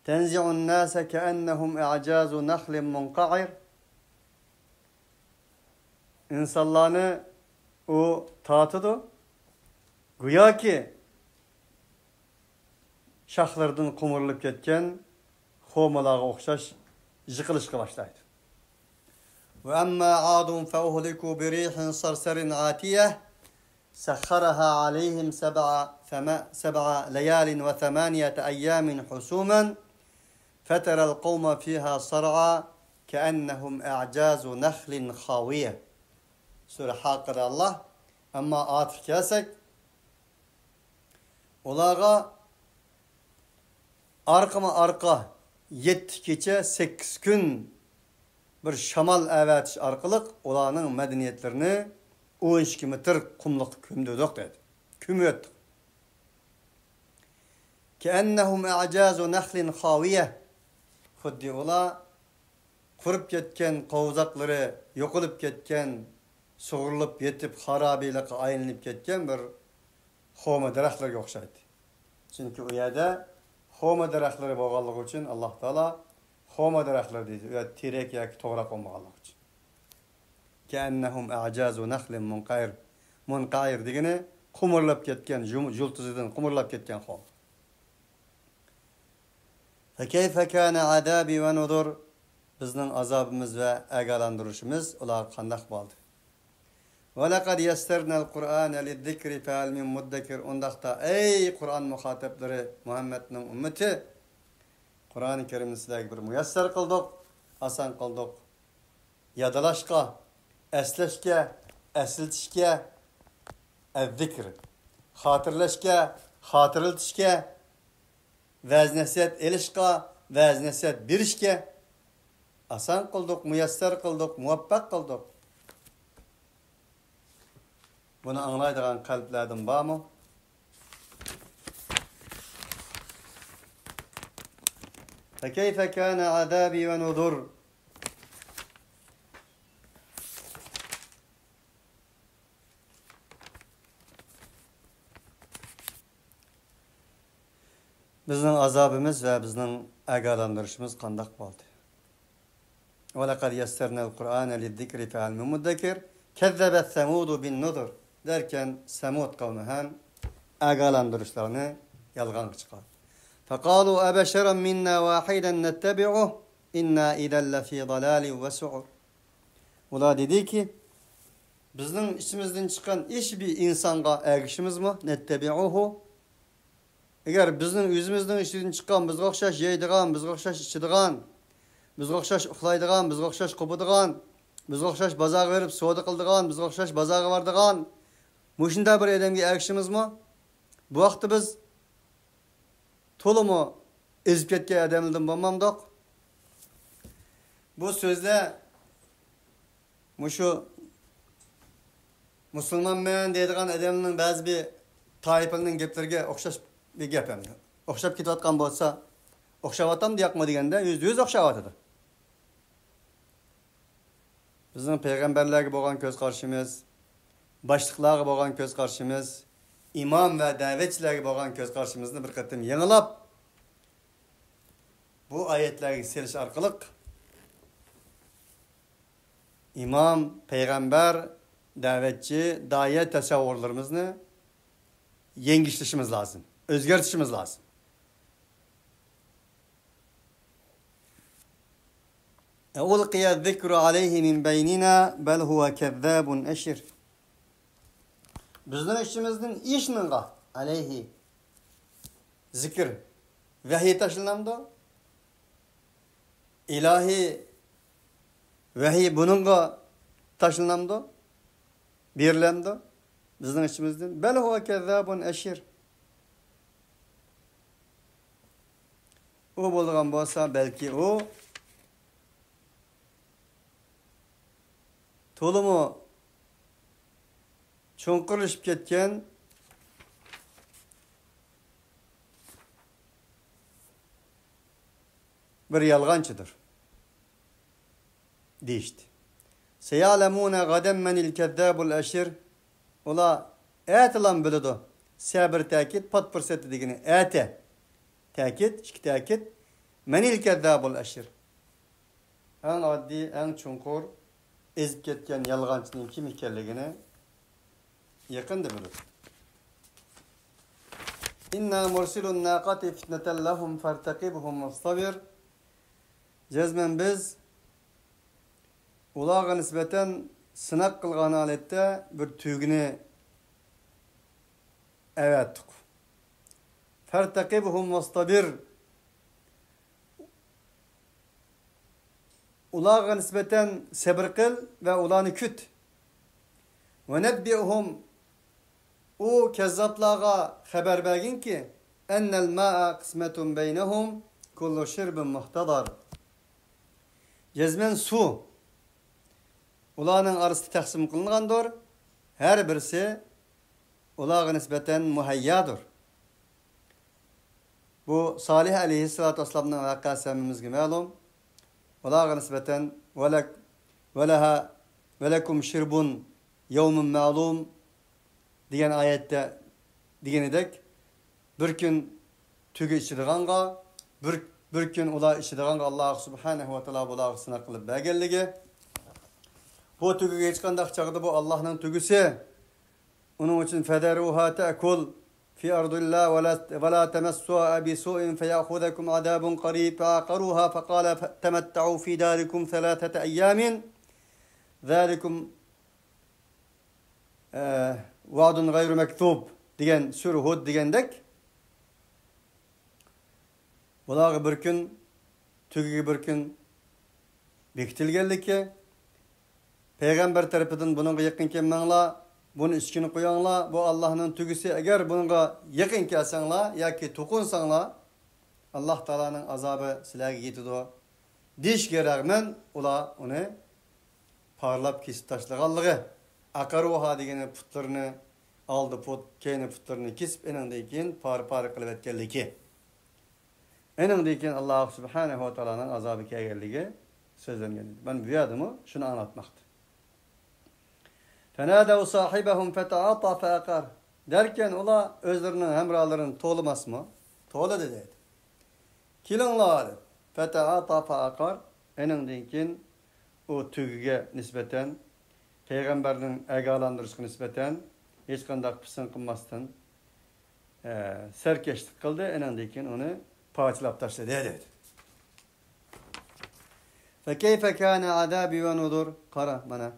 تنزع الناس كأنهم أعجاز نخل منقعر. ئىنسانلارنى ئۇ تارتىدۇ. گوياكى شاخلىرىدىن قومۇرۇلۇپ كەتكەن خورمىلارغا ئوخشاش يىقىلىشقا باشلايدۇ. وأما عاد فأهلكوا بريح صرصر عاتية سخرها عليهم سبع، ثم، سبع ليال وثمانية أيام حسوما فترى القوم فيها صرعى كأنهم أعجاز نخل خاوية. سۈرە ھاققىدا ئاللا. ئەمما ئادقا كەلسەك، ئۇلارغا ئارقىمۇ ئارقا يەتتە كېچە، سەككىز كۈن بىر شامال ئەۋەتىش ئارقىلىق ئۇلارنىڭ مەدەنىيەتلىرىنى ئون ئىككى مېتىر قۇملۇققا كۆمدۈردۇق دەيدۇ. كۆمۈۋەتتۇق. كأنهم أعجاز نخل خاوية. خۇددى ئۇلار قۇرۇپ كەتكەن، قوۋزاقلىرى يوقىلىپ كەتكەن، سۇغۇرۇلۇپ يېتىپ، خارابىلىققا ئايلىنىپ كەتكەن بىر خورما دەرەخلىرىگە ئوخشايدۇ. چۈنكى ئۇ يەردە خورما دەرەخلىرى بولغانلىقى ئۈچۈن ئاللا تائالا خورما دەرەخلىرى دەيدۇ. ئۇ يەردە تېرەك ياكى توغراق بولمىغانلىقى ئۈچۈن. كأنهم أعجاز نخل منقعر. مۇنقەئىر دېگىنى قۇمۇرلاپ كەتكەن، يۇم-، يۇلتۇزىدىن قۇمۇرلاپ كەتكەن خورما. فكيف كان عذابي ونذر. بىزنىڭ ئازابىمىز ۋە ئاگاھلاندۇرۇشىمىز ئۇلارغا قانداق بولدى؟ ولقد يسرنا القرآن للذكر فهل من مدكر. ئۇنداقتا، ئەي قۇرئان مۇخاتەپلىرى، مۇھەممەدنىڭ ئۈممىتى، قۇرئانى كەرىمنى سىلەرگە بىر مۇيەسسەر قىلدۇق، ئاسان قىلدۇق. يادلاشقا، ئەسلەشكە، ئەسلىتىشكە، ئەززىكر، خاتىرىلەشكە، خاتىرىلىتىشكە، ۋەز-نەسىھەت ئېلىشقا، ۋەز-نەسىھەت بېرىشكە ئاسان قىلدۇق، مۇيەسسەر قىلدۇق، مۇۋەپپەق قىلدۇق. بۇنى ئاڭلايدىغان قەلبلەردىن بارمۇ؟ فكيف كان عذابي ونذر. بىزنىڭ ئازابىمىز ۋە بىزنىڭ ئاگاھلاندۇرۇشىمىز قانداق بولدى؟ ولقد يسرنا القرآن للذكر فهل من مدكر كذبت ثمود بالنذر. دەركەن، سەمۇد قەۋمى ھەم ئاگاھلاندۇرۇشلارنى يالغانغا چىقاردى. فقالوا أبشرا منا واحدا نتبعه إنا إذا لفي ضلال وسعر. ئۇلار دېدىكى، بىزنىڭ ئىچىمىزدىن چىققان ھېچ بىر ئىنسانغا ئەگىشىمىزمۇ؟ نتبعه. ئەگەر بىزنىڭ ئۆزىمىزنىڭ ئىچىدىن چىققان، بىزگە ئوخشاش يەيدىغان، بىزگە ئوخشاش ئىچىدىغان، بىزگە ئوخشاش ئۇخلايدىغان، بىزگە ئوخشاش قوپىدىغان، بىزگە ئوخشاش بازارغا بېرىپ سودا قىلىدىغان، بىزگە ئوخشاش بازارغا بارىدىغان مۇشۇنداق بىر ئادەمگە ئەگىشىمىزمۇ؟ بۇ ۋاقىتتا بىز تولىمۇ ئېزىپ كەتكەن ئادەملەردىن بولمامدۇق؟ بۇ سۆزلەر مۇشۇ مۇسۇلمانمەن دەيدىغان ئادەمنىڭ بەزى بىر تائىپىنىڭ گەپلىرىگە ئوخشاش بىر گەپ ئەمدى. ئوخشاپ كېتىۋاتقان بولسا، ئوخشاۋاتامدۇ ياقمۇ دېگەندە، يۈزدە يۈز ئوخشاۋاتىدۇ. بىزنىڭ پەيغەمبەرلەرگە بولغان كۆز قارىشىمىز، باشلىقلارغا بولغان كۆز قارىشىمىز، ئىمام ۋە دەۋەتچىلەرگە بولغان كۆز قارىشىمىزنى بىر قېتىم يېڭىلاپ، بۇ ئايەتلەرگە سېلىش ئارقىلىق ئىمام، پەيغەمبەر، دەۋەتچى، دائىيە تەسەۋۋۇرلىرىمىزنى يېڭىشلىشىمىز لازىم، ئۆزگەرتىشىمىز لازىم. ألقي الذكر عليه من بيننا بل هو كذاب أشر. بىزنىڭ ئىچىمىزدىن ئىشنىڭغا، ئەلەيھى، زىكىر، ۋەھىي تاشلىنامدۇ؟ ئىلاھىي ۋەھىي بۇنىڭغا تاشلىنامدۇ؟ بېرىلەمدۇ؟ بىزنىڭ ئىچىمىزدىن. بل هو كذاب أشر. ئۇ بولىدىغان بولسا، بەلكى ئۇ تولىمۇ چوڭقۇرلىشىپ كەتكەن بىر يالغانچىدۇر، دېيىشتى. سيعلمون غدا من الكذاب الأشر. ئۇلار ئەتىلام بىلىدۇ. سە بىر تەكىت، پات پۇرسەتتە دېگىنى ئەتە. تەكىت، ئىككى تەكىت. من الكذاب الأشر. ئەڭ ئاددىي، ئەڭ چوڭقۇر، ئېزىپ كەتكەن يالغانچىنىڭ كىم ئىكەنلىكىنى يېقىندا بىلىدۇ. إنا مرسلو الناقة فتنة لهم فارتقبهم واصطبر. جەزمەن بىز ئۇلارغا نىسبەتەن سىناق قىلغان ھالەتتە بىر تۆگىنى ئەۋەتتۇق. فارتقبهم واصطبر. ئۇلارغا نىسبەتەن سەبرى قىل ۋە ئۇلارنى كۈت. ونبئهم، ئۇ كەززاپلارغا خەۋەر بەرگىنكى، أن الماء قسمة بينهم كل شرب محتضر. جەزمەن سۇ ئۇلارنىڭ ئارىسىدا تەقسىم قىلىنغاندۇر، ھەر بىرسى ئۇلارغا نىسبەتەن مۇھەييادۇر. بۇ سالىھ ئەلەيھىسسالاتۇ ۋەسسالامنىڭ ۋەقەسى ھەممىمىزگە مەلۇم. ئۇلارغا نىسبەتەن ولك-، ولها-، ولكم شرب يوم معلوم دېگەن ئايەتتە دېگىنىدەك، بىر كۈن تۆگە ئىچىدىغانغا، بىر، بىر كۈن ئۇلار ئىچىدىغانغا ئاللاھ سۇبھانەھۇ ۋە تائالا بۇلارغا سىناق قىلىپ بەرگەنلىكى، بۇ تۆگىگە ھېچقانداق چاغدا بۇ ئاللاھنىڭ تۆگىسى، ئۇنىڭ ئۈچۈن فذروها تأكل في أرض الله ولا، ولا تمسوها بسوء فيأخذكم عذاب قريب فعقروها فقال تمتعوا في داركم ثلاثة أيام ذلكم، ئە، وعد غير مكذوب دېگەن سۈرە ھۇد دېگەندەك، بۇلارغا بىر كۈن، تۆگىگە بىر كۈن بېكىتىلگەنلىكى، پەيغەمبەر تەرىپىدىن بۇنىڭغا يېقىن كەلمەڭلار، بۇنى ئىچكىنى قويۇڭلار، بۇ ئاللاھنىڭ تۆگىسى، ئەگەر بۇنىڭغا يېقىن كەلسەڭلار ياكى توقۇنساڭلار، ئاللاھ تائالانىڭ ئازابى سىلەرگە يېتىدۇ دېيىشكە رەغمەن، ئۇلار ئۇنى پارىلاپ كېسىپ تاشلىغانلىقى، ئەقروھا دېگىنى پۇتلىرىنى، ئالدى پۇت، كەينى پۇتلىرىنى كېسىپ، ئېنىڭدىن كېيىن پارە-پارە قىلىۋەتكەنلىكى. ئېنىڭدىن كېيىن ئاللاھ سۇبھانەھۇ ۋە تائالانىڭ ئازابى كەلگەنلىكى سۆزلەنگەن ئىدى. مانا بۇ يەردىمۇ شۇنى ئاڭلاتماقتا. فنادوا صاحبهم فتعاطى فعقر. دەركەن ئۇلار ئۆزلىرىنىڭ ھەمراھلىرىنى توۋلىماسمۇ؟ توۋلىدى دەيدۇ. كېلىڭلار دەپ. فتعاطى فعقر. ئېنىڭدىن كېيىن ئۇ تۆگىگە نىسبەتەن، پەيغەمبەرنىڭ ئاگاھلاندۇرۇشىغا نىسبەتەن ھېچقانداق پىسىن قىلماستىن، ئە، سەركەشلىك قىلدى، ئېنىڭدىن كېيىن ئۇنى پارچىلاپ تاشلىدى دەيدۇ. فكيف كان عذابي ونذر. قارا، مانا،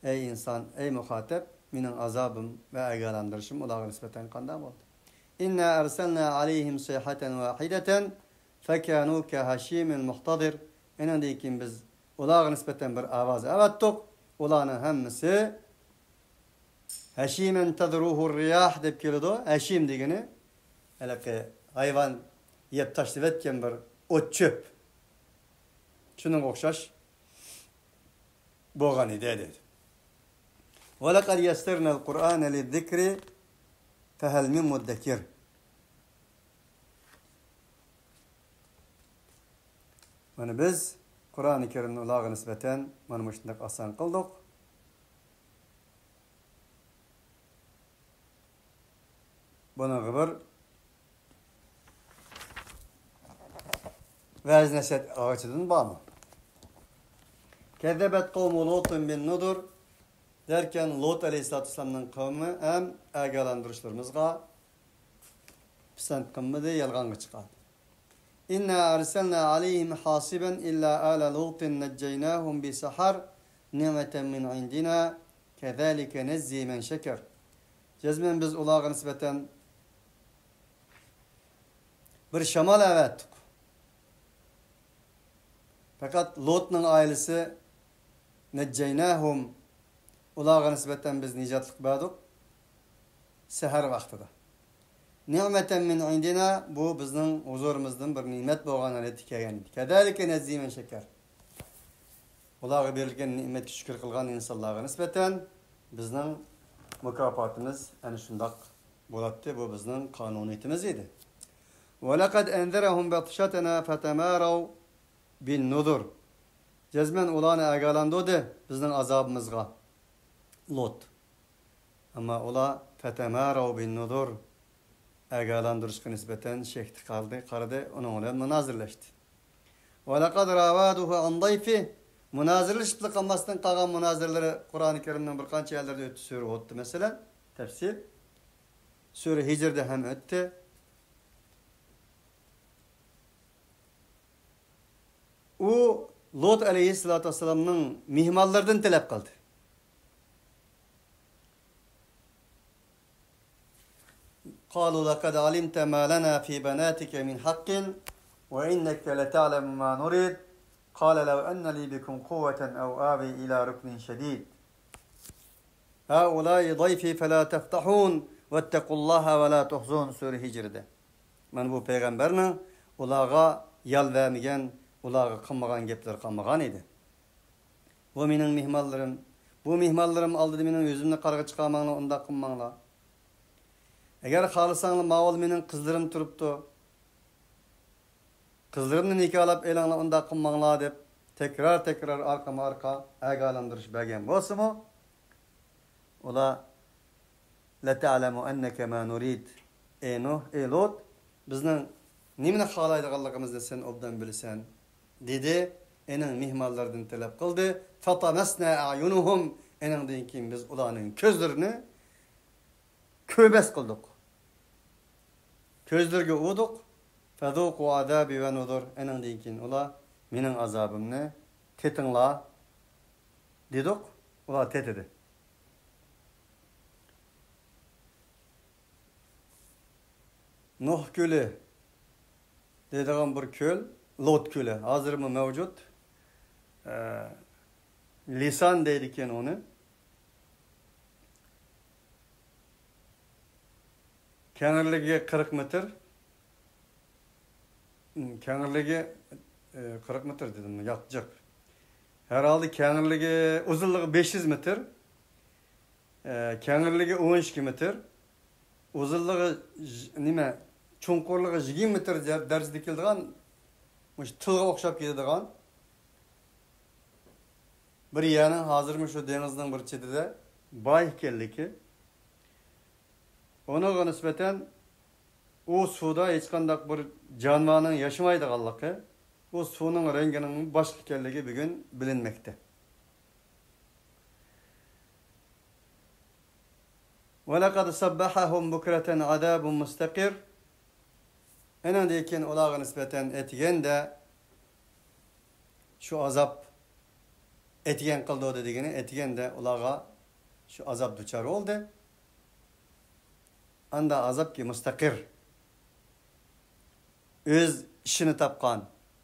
ئەي ئىنسان، ئەي مۇخاتەپ، مېنىڭ ئازابىم ۋە ئاگاھلاندۇرۇشۇم ئۇلارغا نىسبەتەن قانداق بولدى؟ إنا أرسلنا عليهم صيحة واحدة فكانوا كهشيم المحتظر. ئېنىڭدىن كېيىن بىز ئۇلارغا نىسبەتەن بىر ئاۋاز ئەۋەتتۇق. ئۇلارنىڭ ھەممىسى ھەشىيمەن تەزرۇھۇر رىياھ دەپ كېلىدۇ. ھەشىيم دېگىنى ھېلىقى ھايۋان، يەپ تاشلىۋەتكەن بىر ئوت چۆپ. شۇنىڭغا ئوخشاش بولغان ئىدى، دەيدۇ. ولقد يسرنا القرآن للذكر فهل من مدكر. مانا بىز قۇرئانى كەرىمنى ئۇلارغا نىسبەتەن مانا مۇشۇنداق ئاسان قىلدۇق. بۇنىڭغا بىر ۋەز نەسىھەت ئاغىچىدىن بارمۇ؟ كذبت قوم لوط بالنذر. دەركەن، لوط ئەلەيھىسسالاتۇ ۋەسسالامنىڭ قەۋمى ھەم ئاگاھلاندۇرۇشلىرىمىزغا پىسەنت قىلمىدى، يالغانغا چىقاردى. إنا أرسلنا عليهم حاصبا إلا آل لوط نجيناهم بسحر نعمة من عندنا كذلك نجزي من شكر. جەزمەن بىز ئۇلارغا نىسبەتەن بىر شامال ئەۋەتتۇق. پەقەت لوتنىڭ ئائىلىسى نەججەيناھۇم، ئۇلارغا نىسبەتەن بىز نىجاتلىق بەردۇق. سەھەر ۋاقتىدا. نىئمەتەن مىن ئىندىنا، بۇ بىزنىڭ ھۇزۇرىمىزدىن بىر نېمەت بولغان ھالەتتە كەلگەن ئىدى. كەزالىكە نەجزى مەن شەكەر. ئۇلارغا بېرىلگەن نېمەتكە شۈكۈر قىلغان ئىنسانلارغا نىسبەتەن بىزنىڭ مۇكاپاتىمىز ئەنە شۇنداق بولاتتى. بۇ بىزنىڭ قانۇنىيىتىمىز ئىدى. ولقد أنذرهم بطشتنا فتماروا بالنذر. جەزمەن ئۇلارنى ئاگاھلاندۇردى بىزنىڭ ئازابىمىزغا لوت. ئەمما ئۇلار فتماروا بالنذر، ئاگاھلاندۇرۇشقا نىسبەتەن شەكتە قالدى، قارىدى، ئۇنىڭ بىلەن مۇنازىرىلەشتى. ولقد راودوه عن ضيفه، مۇنازىرىلىشىپلا قالماستىن قالغان مۇنازىرىلىرى قۇرئانى كەرىمنىڭ بىر قانچە يەرلىرىدە ئۆتتى. سۈرە ھۇدتا مەسىلەن، تەپسىر. سۈرە ھىجردا ھەم ئۆتتى. ئۇ لوت ئەلەيھىسسالاتۇ ۋەسسالامنىڭ مېھمانلىرىدىن تەلەپ قىلدى. قالوا لقد علمت ما لنا في بناتك من حق وإنك لتعلم ما نريد قال لو أن لي بكم قوة أو آوي إلى ركن شديد. هؤلاء ضيفي فلا تفضحون واتقوا الله ولا تخزون. سۈرە ھىجردا. مانا بۇ پەيغەمبەرنىڭ ئۇلارغا يال بەرمىگەن، ئۇلارغا قىلمىغان گەپلىرى قالمىغان ئىدى. بۇ مېنىڭ مېھمانلىرىم. بۇ مېھمانلىرىم ئالدىدا مېنىڭ يۈزۈمنى قارىغا چىقارماڭلار، ئۇنداق قىلماڭلار. ئەگەر خالىساڭلار، ماۋۇلا مېنىڭ قىزلىرىم تۇرۇپتۇ. قىزلىرىمنى نىكاھلاپ ئېلىڭلار، ئۇنداق قىلماڭلار دەپ تەكرار، تەكرار ئارقىمۇ ئارقا ئاگاھلاندۇرۇش بەرگەن بولسىمۇ، ئۇلار لتعلم أنك ما نريد. ئەي نۇھ، ئەي لوت، بىزنىڭ نېمىنى خالايدىغانلىقىمىزنى سەن ئوبدان بىلىسەن، دېدى. ئېنىڭ مېھمانلىرىدىن تەلەپ قىلدى. فطمسنا أعينهم. ئېنىڭدىن كېيىن بىز ئۇلارنىڭ كۆزلىرىنى كۆرمەس قىلدۇق. كۆزلىرىگە ئۇردۇق. فذوقوا عذابي ونذر. ئېنىڭدىن كېيىن ئۇلار مېنىڭ ئازابىمنى تېتىڭلار، دېدۇق. ئۇلار تېتىدى. نۇھ كۆلى دەيدىغان بىر كۆل، لوت كۆلى، ھازىرمۇ مەۋجۇت. ئە، لىسان دەيدىكەن ئۇنى. كەڭرىلىكى قىرىق مېتىر. كەڭرىلىكى، ئە، قىرىق مېتىر دېدىم، ياق، جىق. ھەرھالدا كەڭرىلىكى، ئۇزۇنلۇقى بەش يۈز مېتىر. ئە، كەڭرىلىكى ئون ئىككى مېتىر، ئۇزۇنلۇقى ژ-، نېمە، چوڭقۇرلۇقى يىگىرمە مېتىر دەر-، دەرىجىدە كېلىدىغان، مۇشۇ تىلغا ئوخشاپ كېتىدىغان بىر يەرنىڭ ھازىر مۇشۇ دېڭىزنىڭ بىر چېتىدە بار ئىكەنلىكى. ئۇنىڭغا نىسبەتەن ئۇ سۇدا ھېچقانداق بىر جانىۋارنىڭ ياشىمايدىغانلىقى، ئۇ سۇنىڭ رەڭگىنىڭ باشقا ئىكەنلىكى بۈگۈن بىلىنمەكتە. ولقد صبحهم بكرة عذاب مستقر. ئېنىڭدىن كېيىن ئۇلارغا نىسبەتەن ئەتىگەندە شۇ ئازاب، ئەتىگەن قىلدۇردى دېگىنى، ئەتىگەندە ئۇلارغا شۇ ئازاب دۇچار بولدى. ئاندا ئازابكى مۇستەقىر. ئۆز ئىشىنى تاپقان،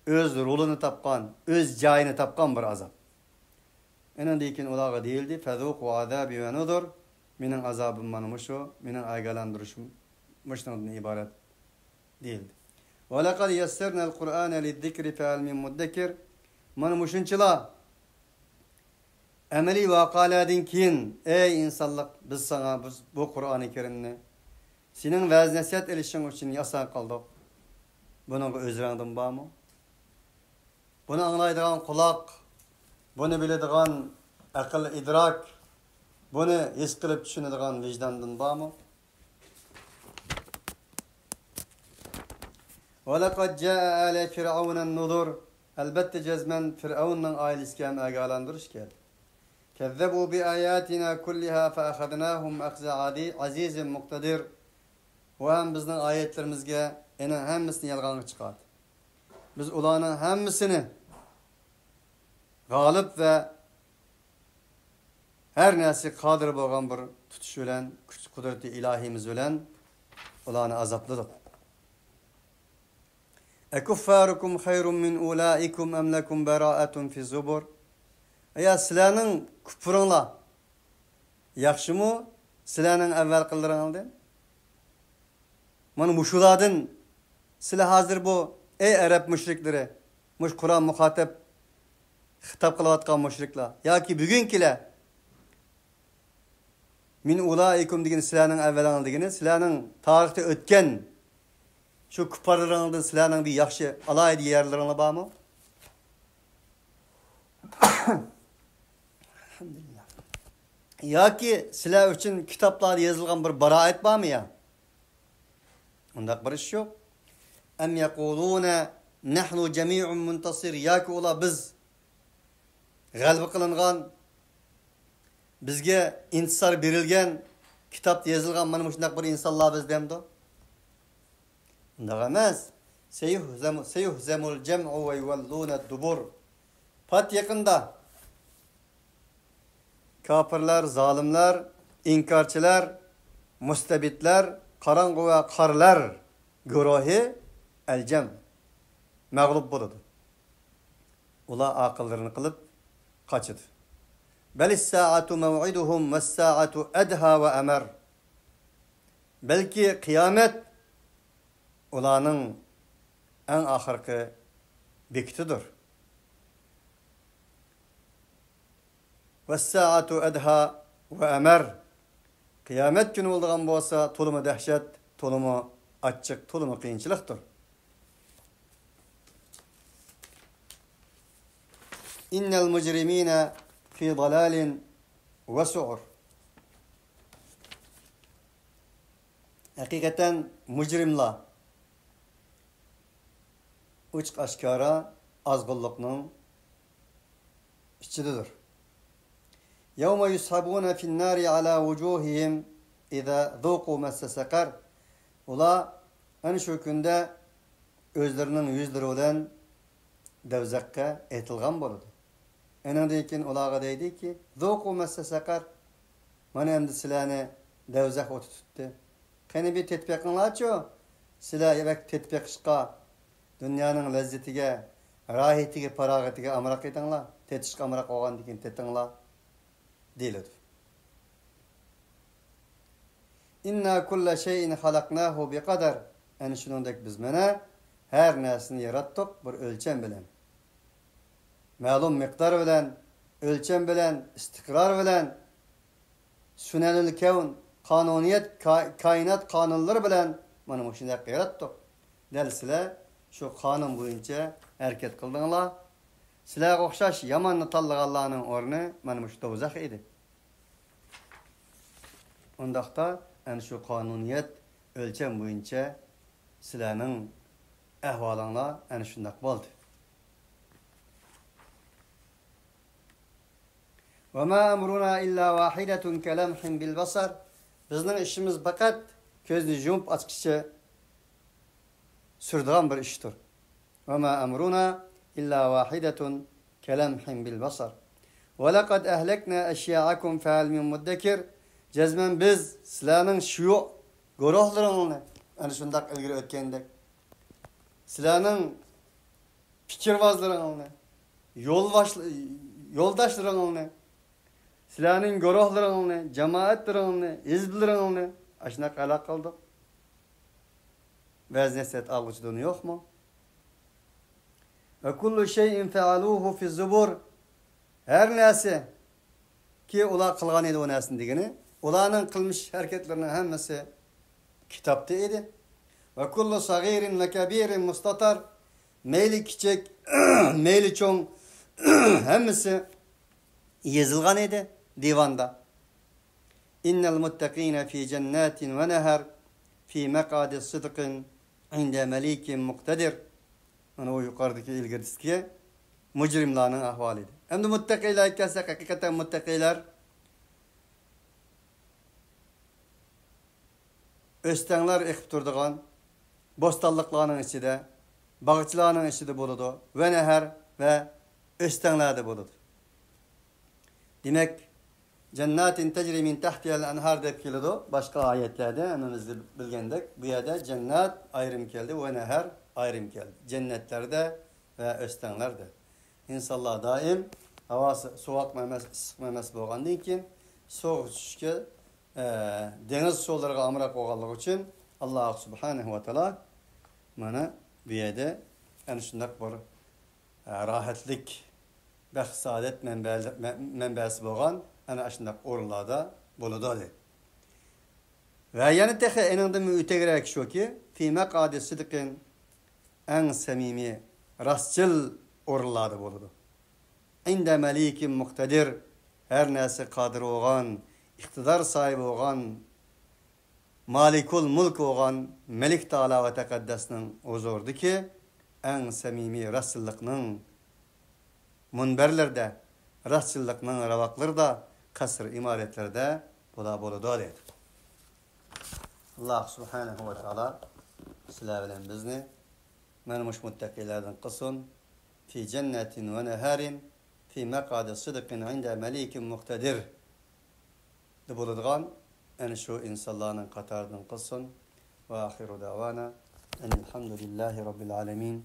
ئۆز رولىنى تاپقان، ئۆز جايىنى تاپقان بىر ئازاب. ئېنىڭدىن كېيىن ئۇلارغا دېيىلدى، فذوقوا عذابي ونذر، مېنىڭ ئازابىم مانا مۇشۇ، مېنىڭ ئاگاھلاندۇرۇشۇم مۇشۇنىڭدىن ئىبارەت، دېيىلدى. ولقد يسرنا القرآن للذكر فهل من مدكر. مانا مۇشۇنچىلا ئەمەلىي ۋەقەلەردىن كېيىن، ئەي ئىنسانلىق، بىز ساڭا بۇ، بۇ قۇرئانى كەرىمنى سېنىڭ ۋەز-نەسىھەت ئېلىشىڭ ئۈچۈن ياساپ قىلدۇق. بۇنىڭغا ئۆزرەڭدىن بارمۇ؟ بۇنى ئاڭلايدىغان قۇلاق، بۇنى بىلىدىغان ئەقىل، ئىدراك، بۇنى ھېس قىلىپ چۈشىنىدىغان ۋىجداندىن بارمۇ؟ ولقد جاء آل فرعون النذر. ئەلبەتتە، جەزمەن فىرئەۋننىڭ ئائىلىسىگە ھەم ئاگاھلاندۇرۇش كەلدى. كذبوا بآياتنا كلها فأخذناهم أخذ عزي-، عزيز مقتدر. ئۇ ھەم بىزنىڭ ئايەتلىرىمىزگە، ئېنىڭ ھەممىسىنى يالغانغا چىقاردى. بىز ئۇلارنىڭ ھەممىسىنى غالىب ۋە ھەر نەرسىگە قادىر بولغان بىر تۇتۇش بىلەن، كۈچ قۇدرىتى ئىلاھىيىمىز بىلەن ئۇلارنى ئازابلىدۇق. أكفاركم خير من أولئكم أم لكم براءة في زبر. ئايا، سىلەرنىڭ كۇپرۇڭلار ياخشىمۇ سىلەرنىڭ ئەۋۋەلقىلىرىڭلاردىن؟ مانا مۇشۇلاردىن سىلەر ھازىر بۇ، ئەي ئەرەب مۇشرىكلىرى، مۇشۇ قۇرئان مۇخاتەپ، خىتاب قىلىۋاتقان مۇشرىكلار ياكى بۈگۈنكىلەر، من أولئكم دېگىنى سىلەرنىڭ ئەۋۋەلىڭلار دېگىنى، سىلەرنىڭ تارىختا ئۆتكەن شۇ كۇپپارلىرىڭلاردىن سىلەرنىڭ بىر ياخشى ئالاھىدە يەرلىرىڭلار بارمۇ؟ ياكى سىلەر ئۈچۈن كىتابلاردا يېزىلغان بىر باراءەت بارمۇ يا؟ ئۇنداق بىر ئىش يوق. أم يقولون نحن جميع منتصر. ياكى ئۇلار بىز غەلىبە قىلىنغان، بىزگە ئىنتىسار بېرىلگەن، كىتابتا يېزىلغان مانا مۇشۇنداق بىر ئىنسانلار بىز دەمدۇ؟ ئۇنداق ئەمەس. سيهزم، سيهزم الجمع ويولون الدبر. پات يېقىندا كاپىرلار، زالىملار، ئىنكارچىلار، مۇستەبىتلەر، قاراڭغۇ ۋە قارىلار گۇرۇھى، ئەلجەم، مەغلۇپ بولىدۇ. ئۇلار ئارقىلىرىنى قىلىپ قاچىدۇ. بل الساعة موعدهم والساعة أدهى وأمر. بەلكى قىيامەت ئۇلارنىڭ ئەڭ ئاخىرقى بېكىتىدۇر. والساعة أدهى وأمر. قىيامەت كۈنى بولىدىغان بولسا، تولىمۇ دەھشەت، تولىمۇ ئاچچىق، تولىمۇ قىيىنچىلىقتۇر. إن المجرمين في ضلال وسعر. ھەقىقەتەن مۇجرىملار ئوچۇق ئاشكارا ئازغۇنلۇقنىڭ ئىچىدىدۇر. يوم يسحبون في النار على وجوههم إذا ذوقوا مس سقر. ئۇلار ئەنە شۇ كۈندە ئۆزلىرىنىڭ يۈزلىرى بىلەن دوزاخقا ئېتىلغان بولىدۇ. ئېنىڭدىن كېيىن ئۇلارغا دەيدىكى، ذوقوا مس سقر. مانا ئەمدى سىلەرنى دوزاخ ئوتى تۇتتى. قېنى بىر تېتىپ بېقىڭلارچۇ. سىلەر بەك تېتىپ بېقىشقا، دۇنيانىڭ لەززىتىگە، راھىتىگە، پاراغىتىگە ئامراق ئىدىڭلار. تېتىشقا ئامراق بولغاندىن كېيىن تېتىڭلار، دېيىلىدۇ. إنا كل شيء خلقناه بقدر. ئەنە شۇنىڭدەك بىز مانا ھەر نەرسىنى ياراتتۇق بىر ئۆلچەم بىلەن. مەلۇم مىقدار بىلەن، ئۆلچەم بىلەن، ئىستىقرار بىلەن، سۇنەنۇل كەۋن، قانۇنىيەت، كا-، كائىنات قانۇنلىرى بىلەن مانا مۇشۇنداق ياراتتۇق. دەل سىلەر شۇ قانۇن بويىچە ھەرىكەت قىلدىڭلار. سىلەرگە ئوخشاش ياماننى تاللىغانلارنىڭ ئورنى مانا مۇشۇ دوزاخ ئىدى. ئۇنداقتا ئەنە شۇ قانۇنىيەت، ئۆلچەم بويىچە سىلەرنىڭ ئەھۋالىڭلار ئەنە شۇنداق بولدى. وما أمرنا إلا واحدة كلمح بالبصر. بىزنىڭ ئىشىمىز پەقەت كۆزنى يۇمۇپ ئاچقىچە سۈرىدىغان بىر ئىشتۇر. وما أمرنا إلا واحدة كلمح بالبصر. ولقد أهلكنا أشياعكم فهل من مدكر. جەزمەن بىز سىلەرنىڭ شيۇئ گۇرۇھلىرىڭلارنى، ئەنە شۇنداق ئىلگىرى ئۆتكەندەك، سىلەرنىڭ پىكىرۋازلىرىڭلارنى، يولباش-، يولداشلىرىڭلارنى، سىلەرنىڭ گۇرۇھلىرىڭلارنى، جامائەتلىرىڭلارنى، ھىزبلىرىڭلارنى ئاشۇنداق ھالاك قىلدۇق. ۋەز-نەسىھەت ئالغۇچىدىن يوقمۇ؟ ۋە كۇللۇ شەيئىن فەئەلۇھۇ فىز-زۇبۇر. ھەر نەرسە كى، ئۇلار قىلغان ئىدى ئۇ نەرسىنى دېگىنى. ئۇلارنىڭ قىلمىش ھەرىكەتلىرىنىڭ ھەممىسى كىتابتا ئىدى. ۋە كۇللۇ سەغىرىن ۋە كەبىرىن مۇستەتەر. مەيلى كىچىك، مەيلى چوڭ، ھەممىسى يېزىلغان ئىدى دىۋاندا. ئىننەل مۇتتەقىنە فى جەنناتىن ۋە نەھەر، فى مەقئەدى سىدقىن ئىندە مەلىكىن مۇقتەدىر. مانا بۇ يۇقىرىدىكى ئىلگىرىدىكى مۇجرىملارنىڭ ئەھۋالى ئىدى. ئەمدى مۇتتەقىلەرگە كەلسەك، ھەقىقەتەن مۇتتەقىلەر ئۆستەڭلەر ئېقىپ تۇرىدىغان بوستانلىقلارنىڭ ئىچىدە، باغچىلارنىڭ ئىچىدە بولىدۇ. ۋە نەھەر، ۋە ئۆستەڭلەردە بولىدۇ. دېمەك، جەنناتىن تەجرى مىن تەھتىھەل ئەنھار دەپ كېلىدۇ باشقا ئايەتلەردە، ھەممىمىز بىلگەندەك. بۇ يەردە جەننات ئايرىم كەلدى، ۋە نەھەر ئايرىم كەلدى. جەننەتلەردە ۋە ئۆستەڭلەردە. ئىنسانلار دائىم ھاۋاسى سوغۇقمۇ ئەمەس، ئىسسىقمۇ ئەمەس بولغاندىن كېيىن، سۇغا چۈشۈشكە، ئە، دېڭىز سۇلىرىغا ئامراق بولغانلىقى ئۈچۈن، ئاللا سۇبھانەھۇ ۋە تائالا مانا بۇ يەردە ئەنە شۇنداق بىر، ئە، راھەتلىك، بەخت-سائادەت مەنبەلىرى، مەن-، مەنبەسى بولغان ئەنە شۇنداق ئورۇنلاردا بولىدۇ، دەيدۇ. ۋە يەنە تېخى ئېنىڭدىنمۇ ئۆتەكرەك شۇكى، فى مەقئەدى سىدقىن، ئەڭ سەمىمىي، راستچىل ئورۇنلاردا بولىدۇ. ئىندە مەلىكىن مۇقتەدىر، ھەر نەرسىگە قادىر بولغان، ئىقتىدار ساھىبى بولغان، مالىكۇل مۇلك بولغان مەلىك تائالا ۋە تەقەددەسنىڭ ھۇزۇرىدىكى ئەڭ سەمىمىي راستچىللىقنىڭ مۇنبەرلىرىدە، راستچىللىقنىڭ راۋاقلىرىدا، قەسىر ئىمارەتلىرىدە بۇلار بولىدۇ، دەيدۇ. ئاللا سۇبھانەھۇ ۋە تائالا سىلەر بىلەن بىزنى مانا مۇشۇ مۇتتەقىيلەردىن قىلسۇن. فى جەننەتىن ۋە نەھەرىن، فى مەقئەدى سىدقىن ئىندە مەلىكىن مۇقتەدىر. دە بولىدىغان ئەنە شۇ ئىنسانلارنىڭ قاتارىدىن قىلسۇن. ۋە ئاخىرۇ دەۋانا ئەنىل ھەمدۇلىللاھى رەببىل ئالەمىن.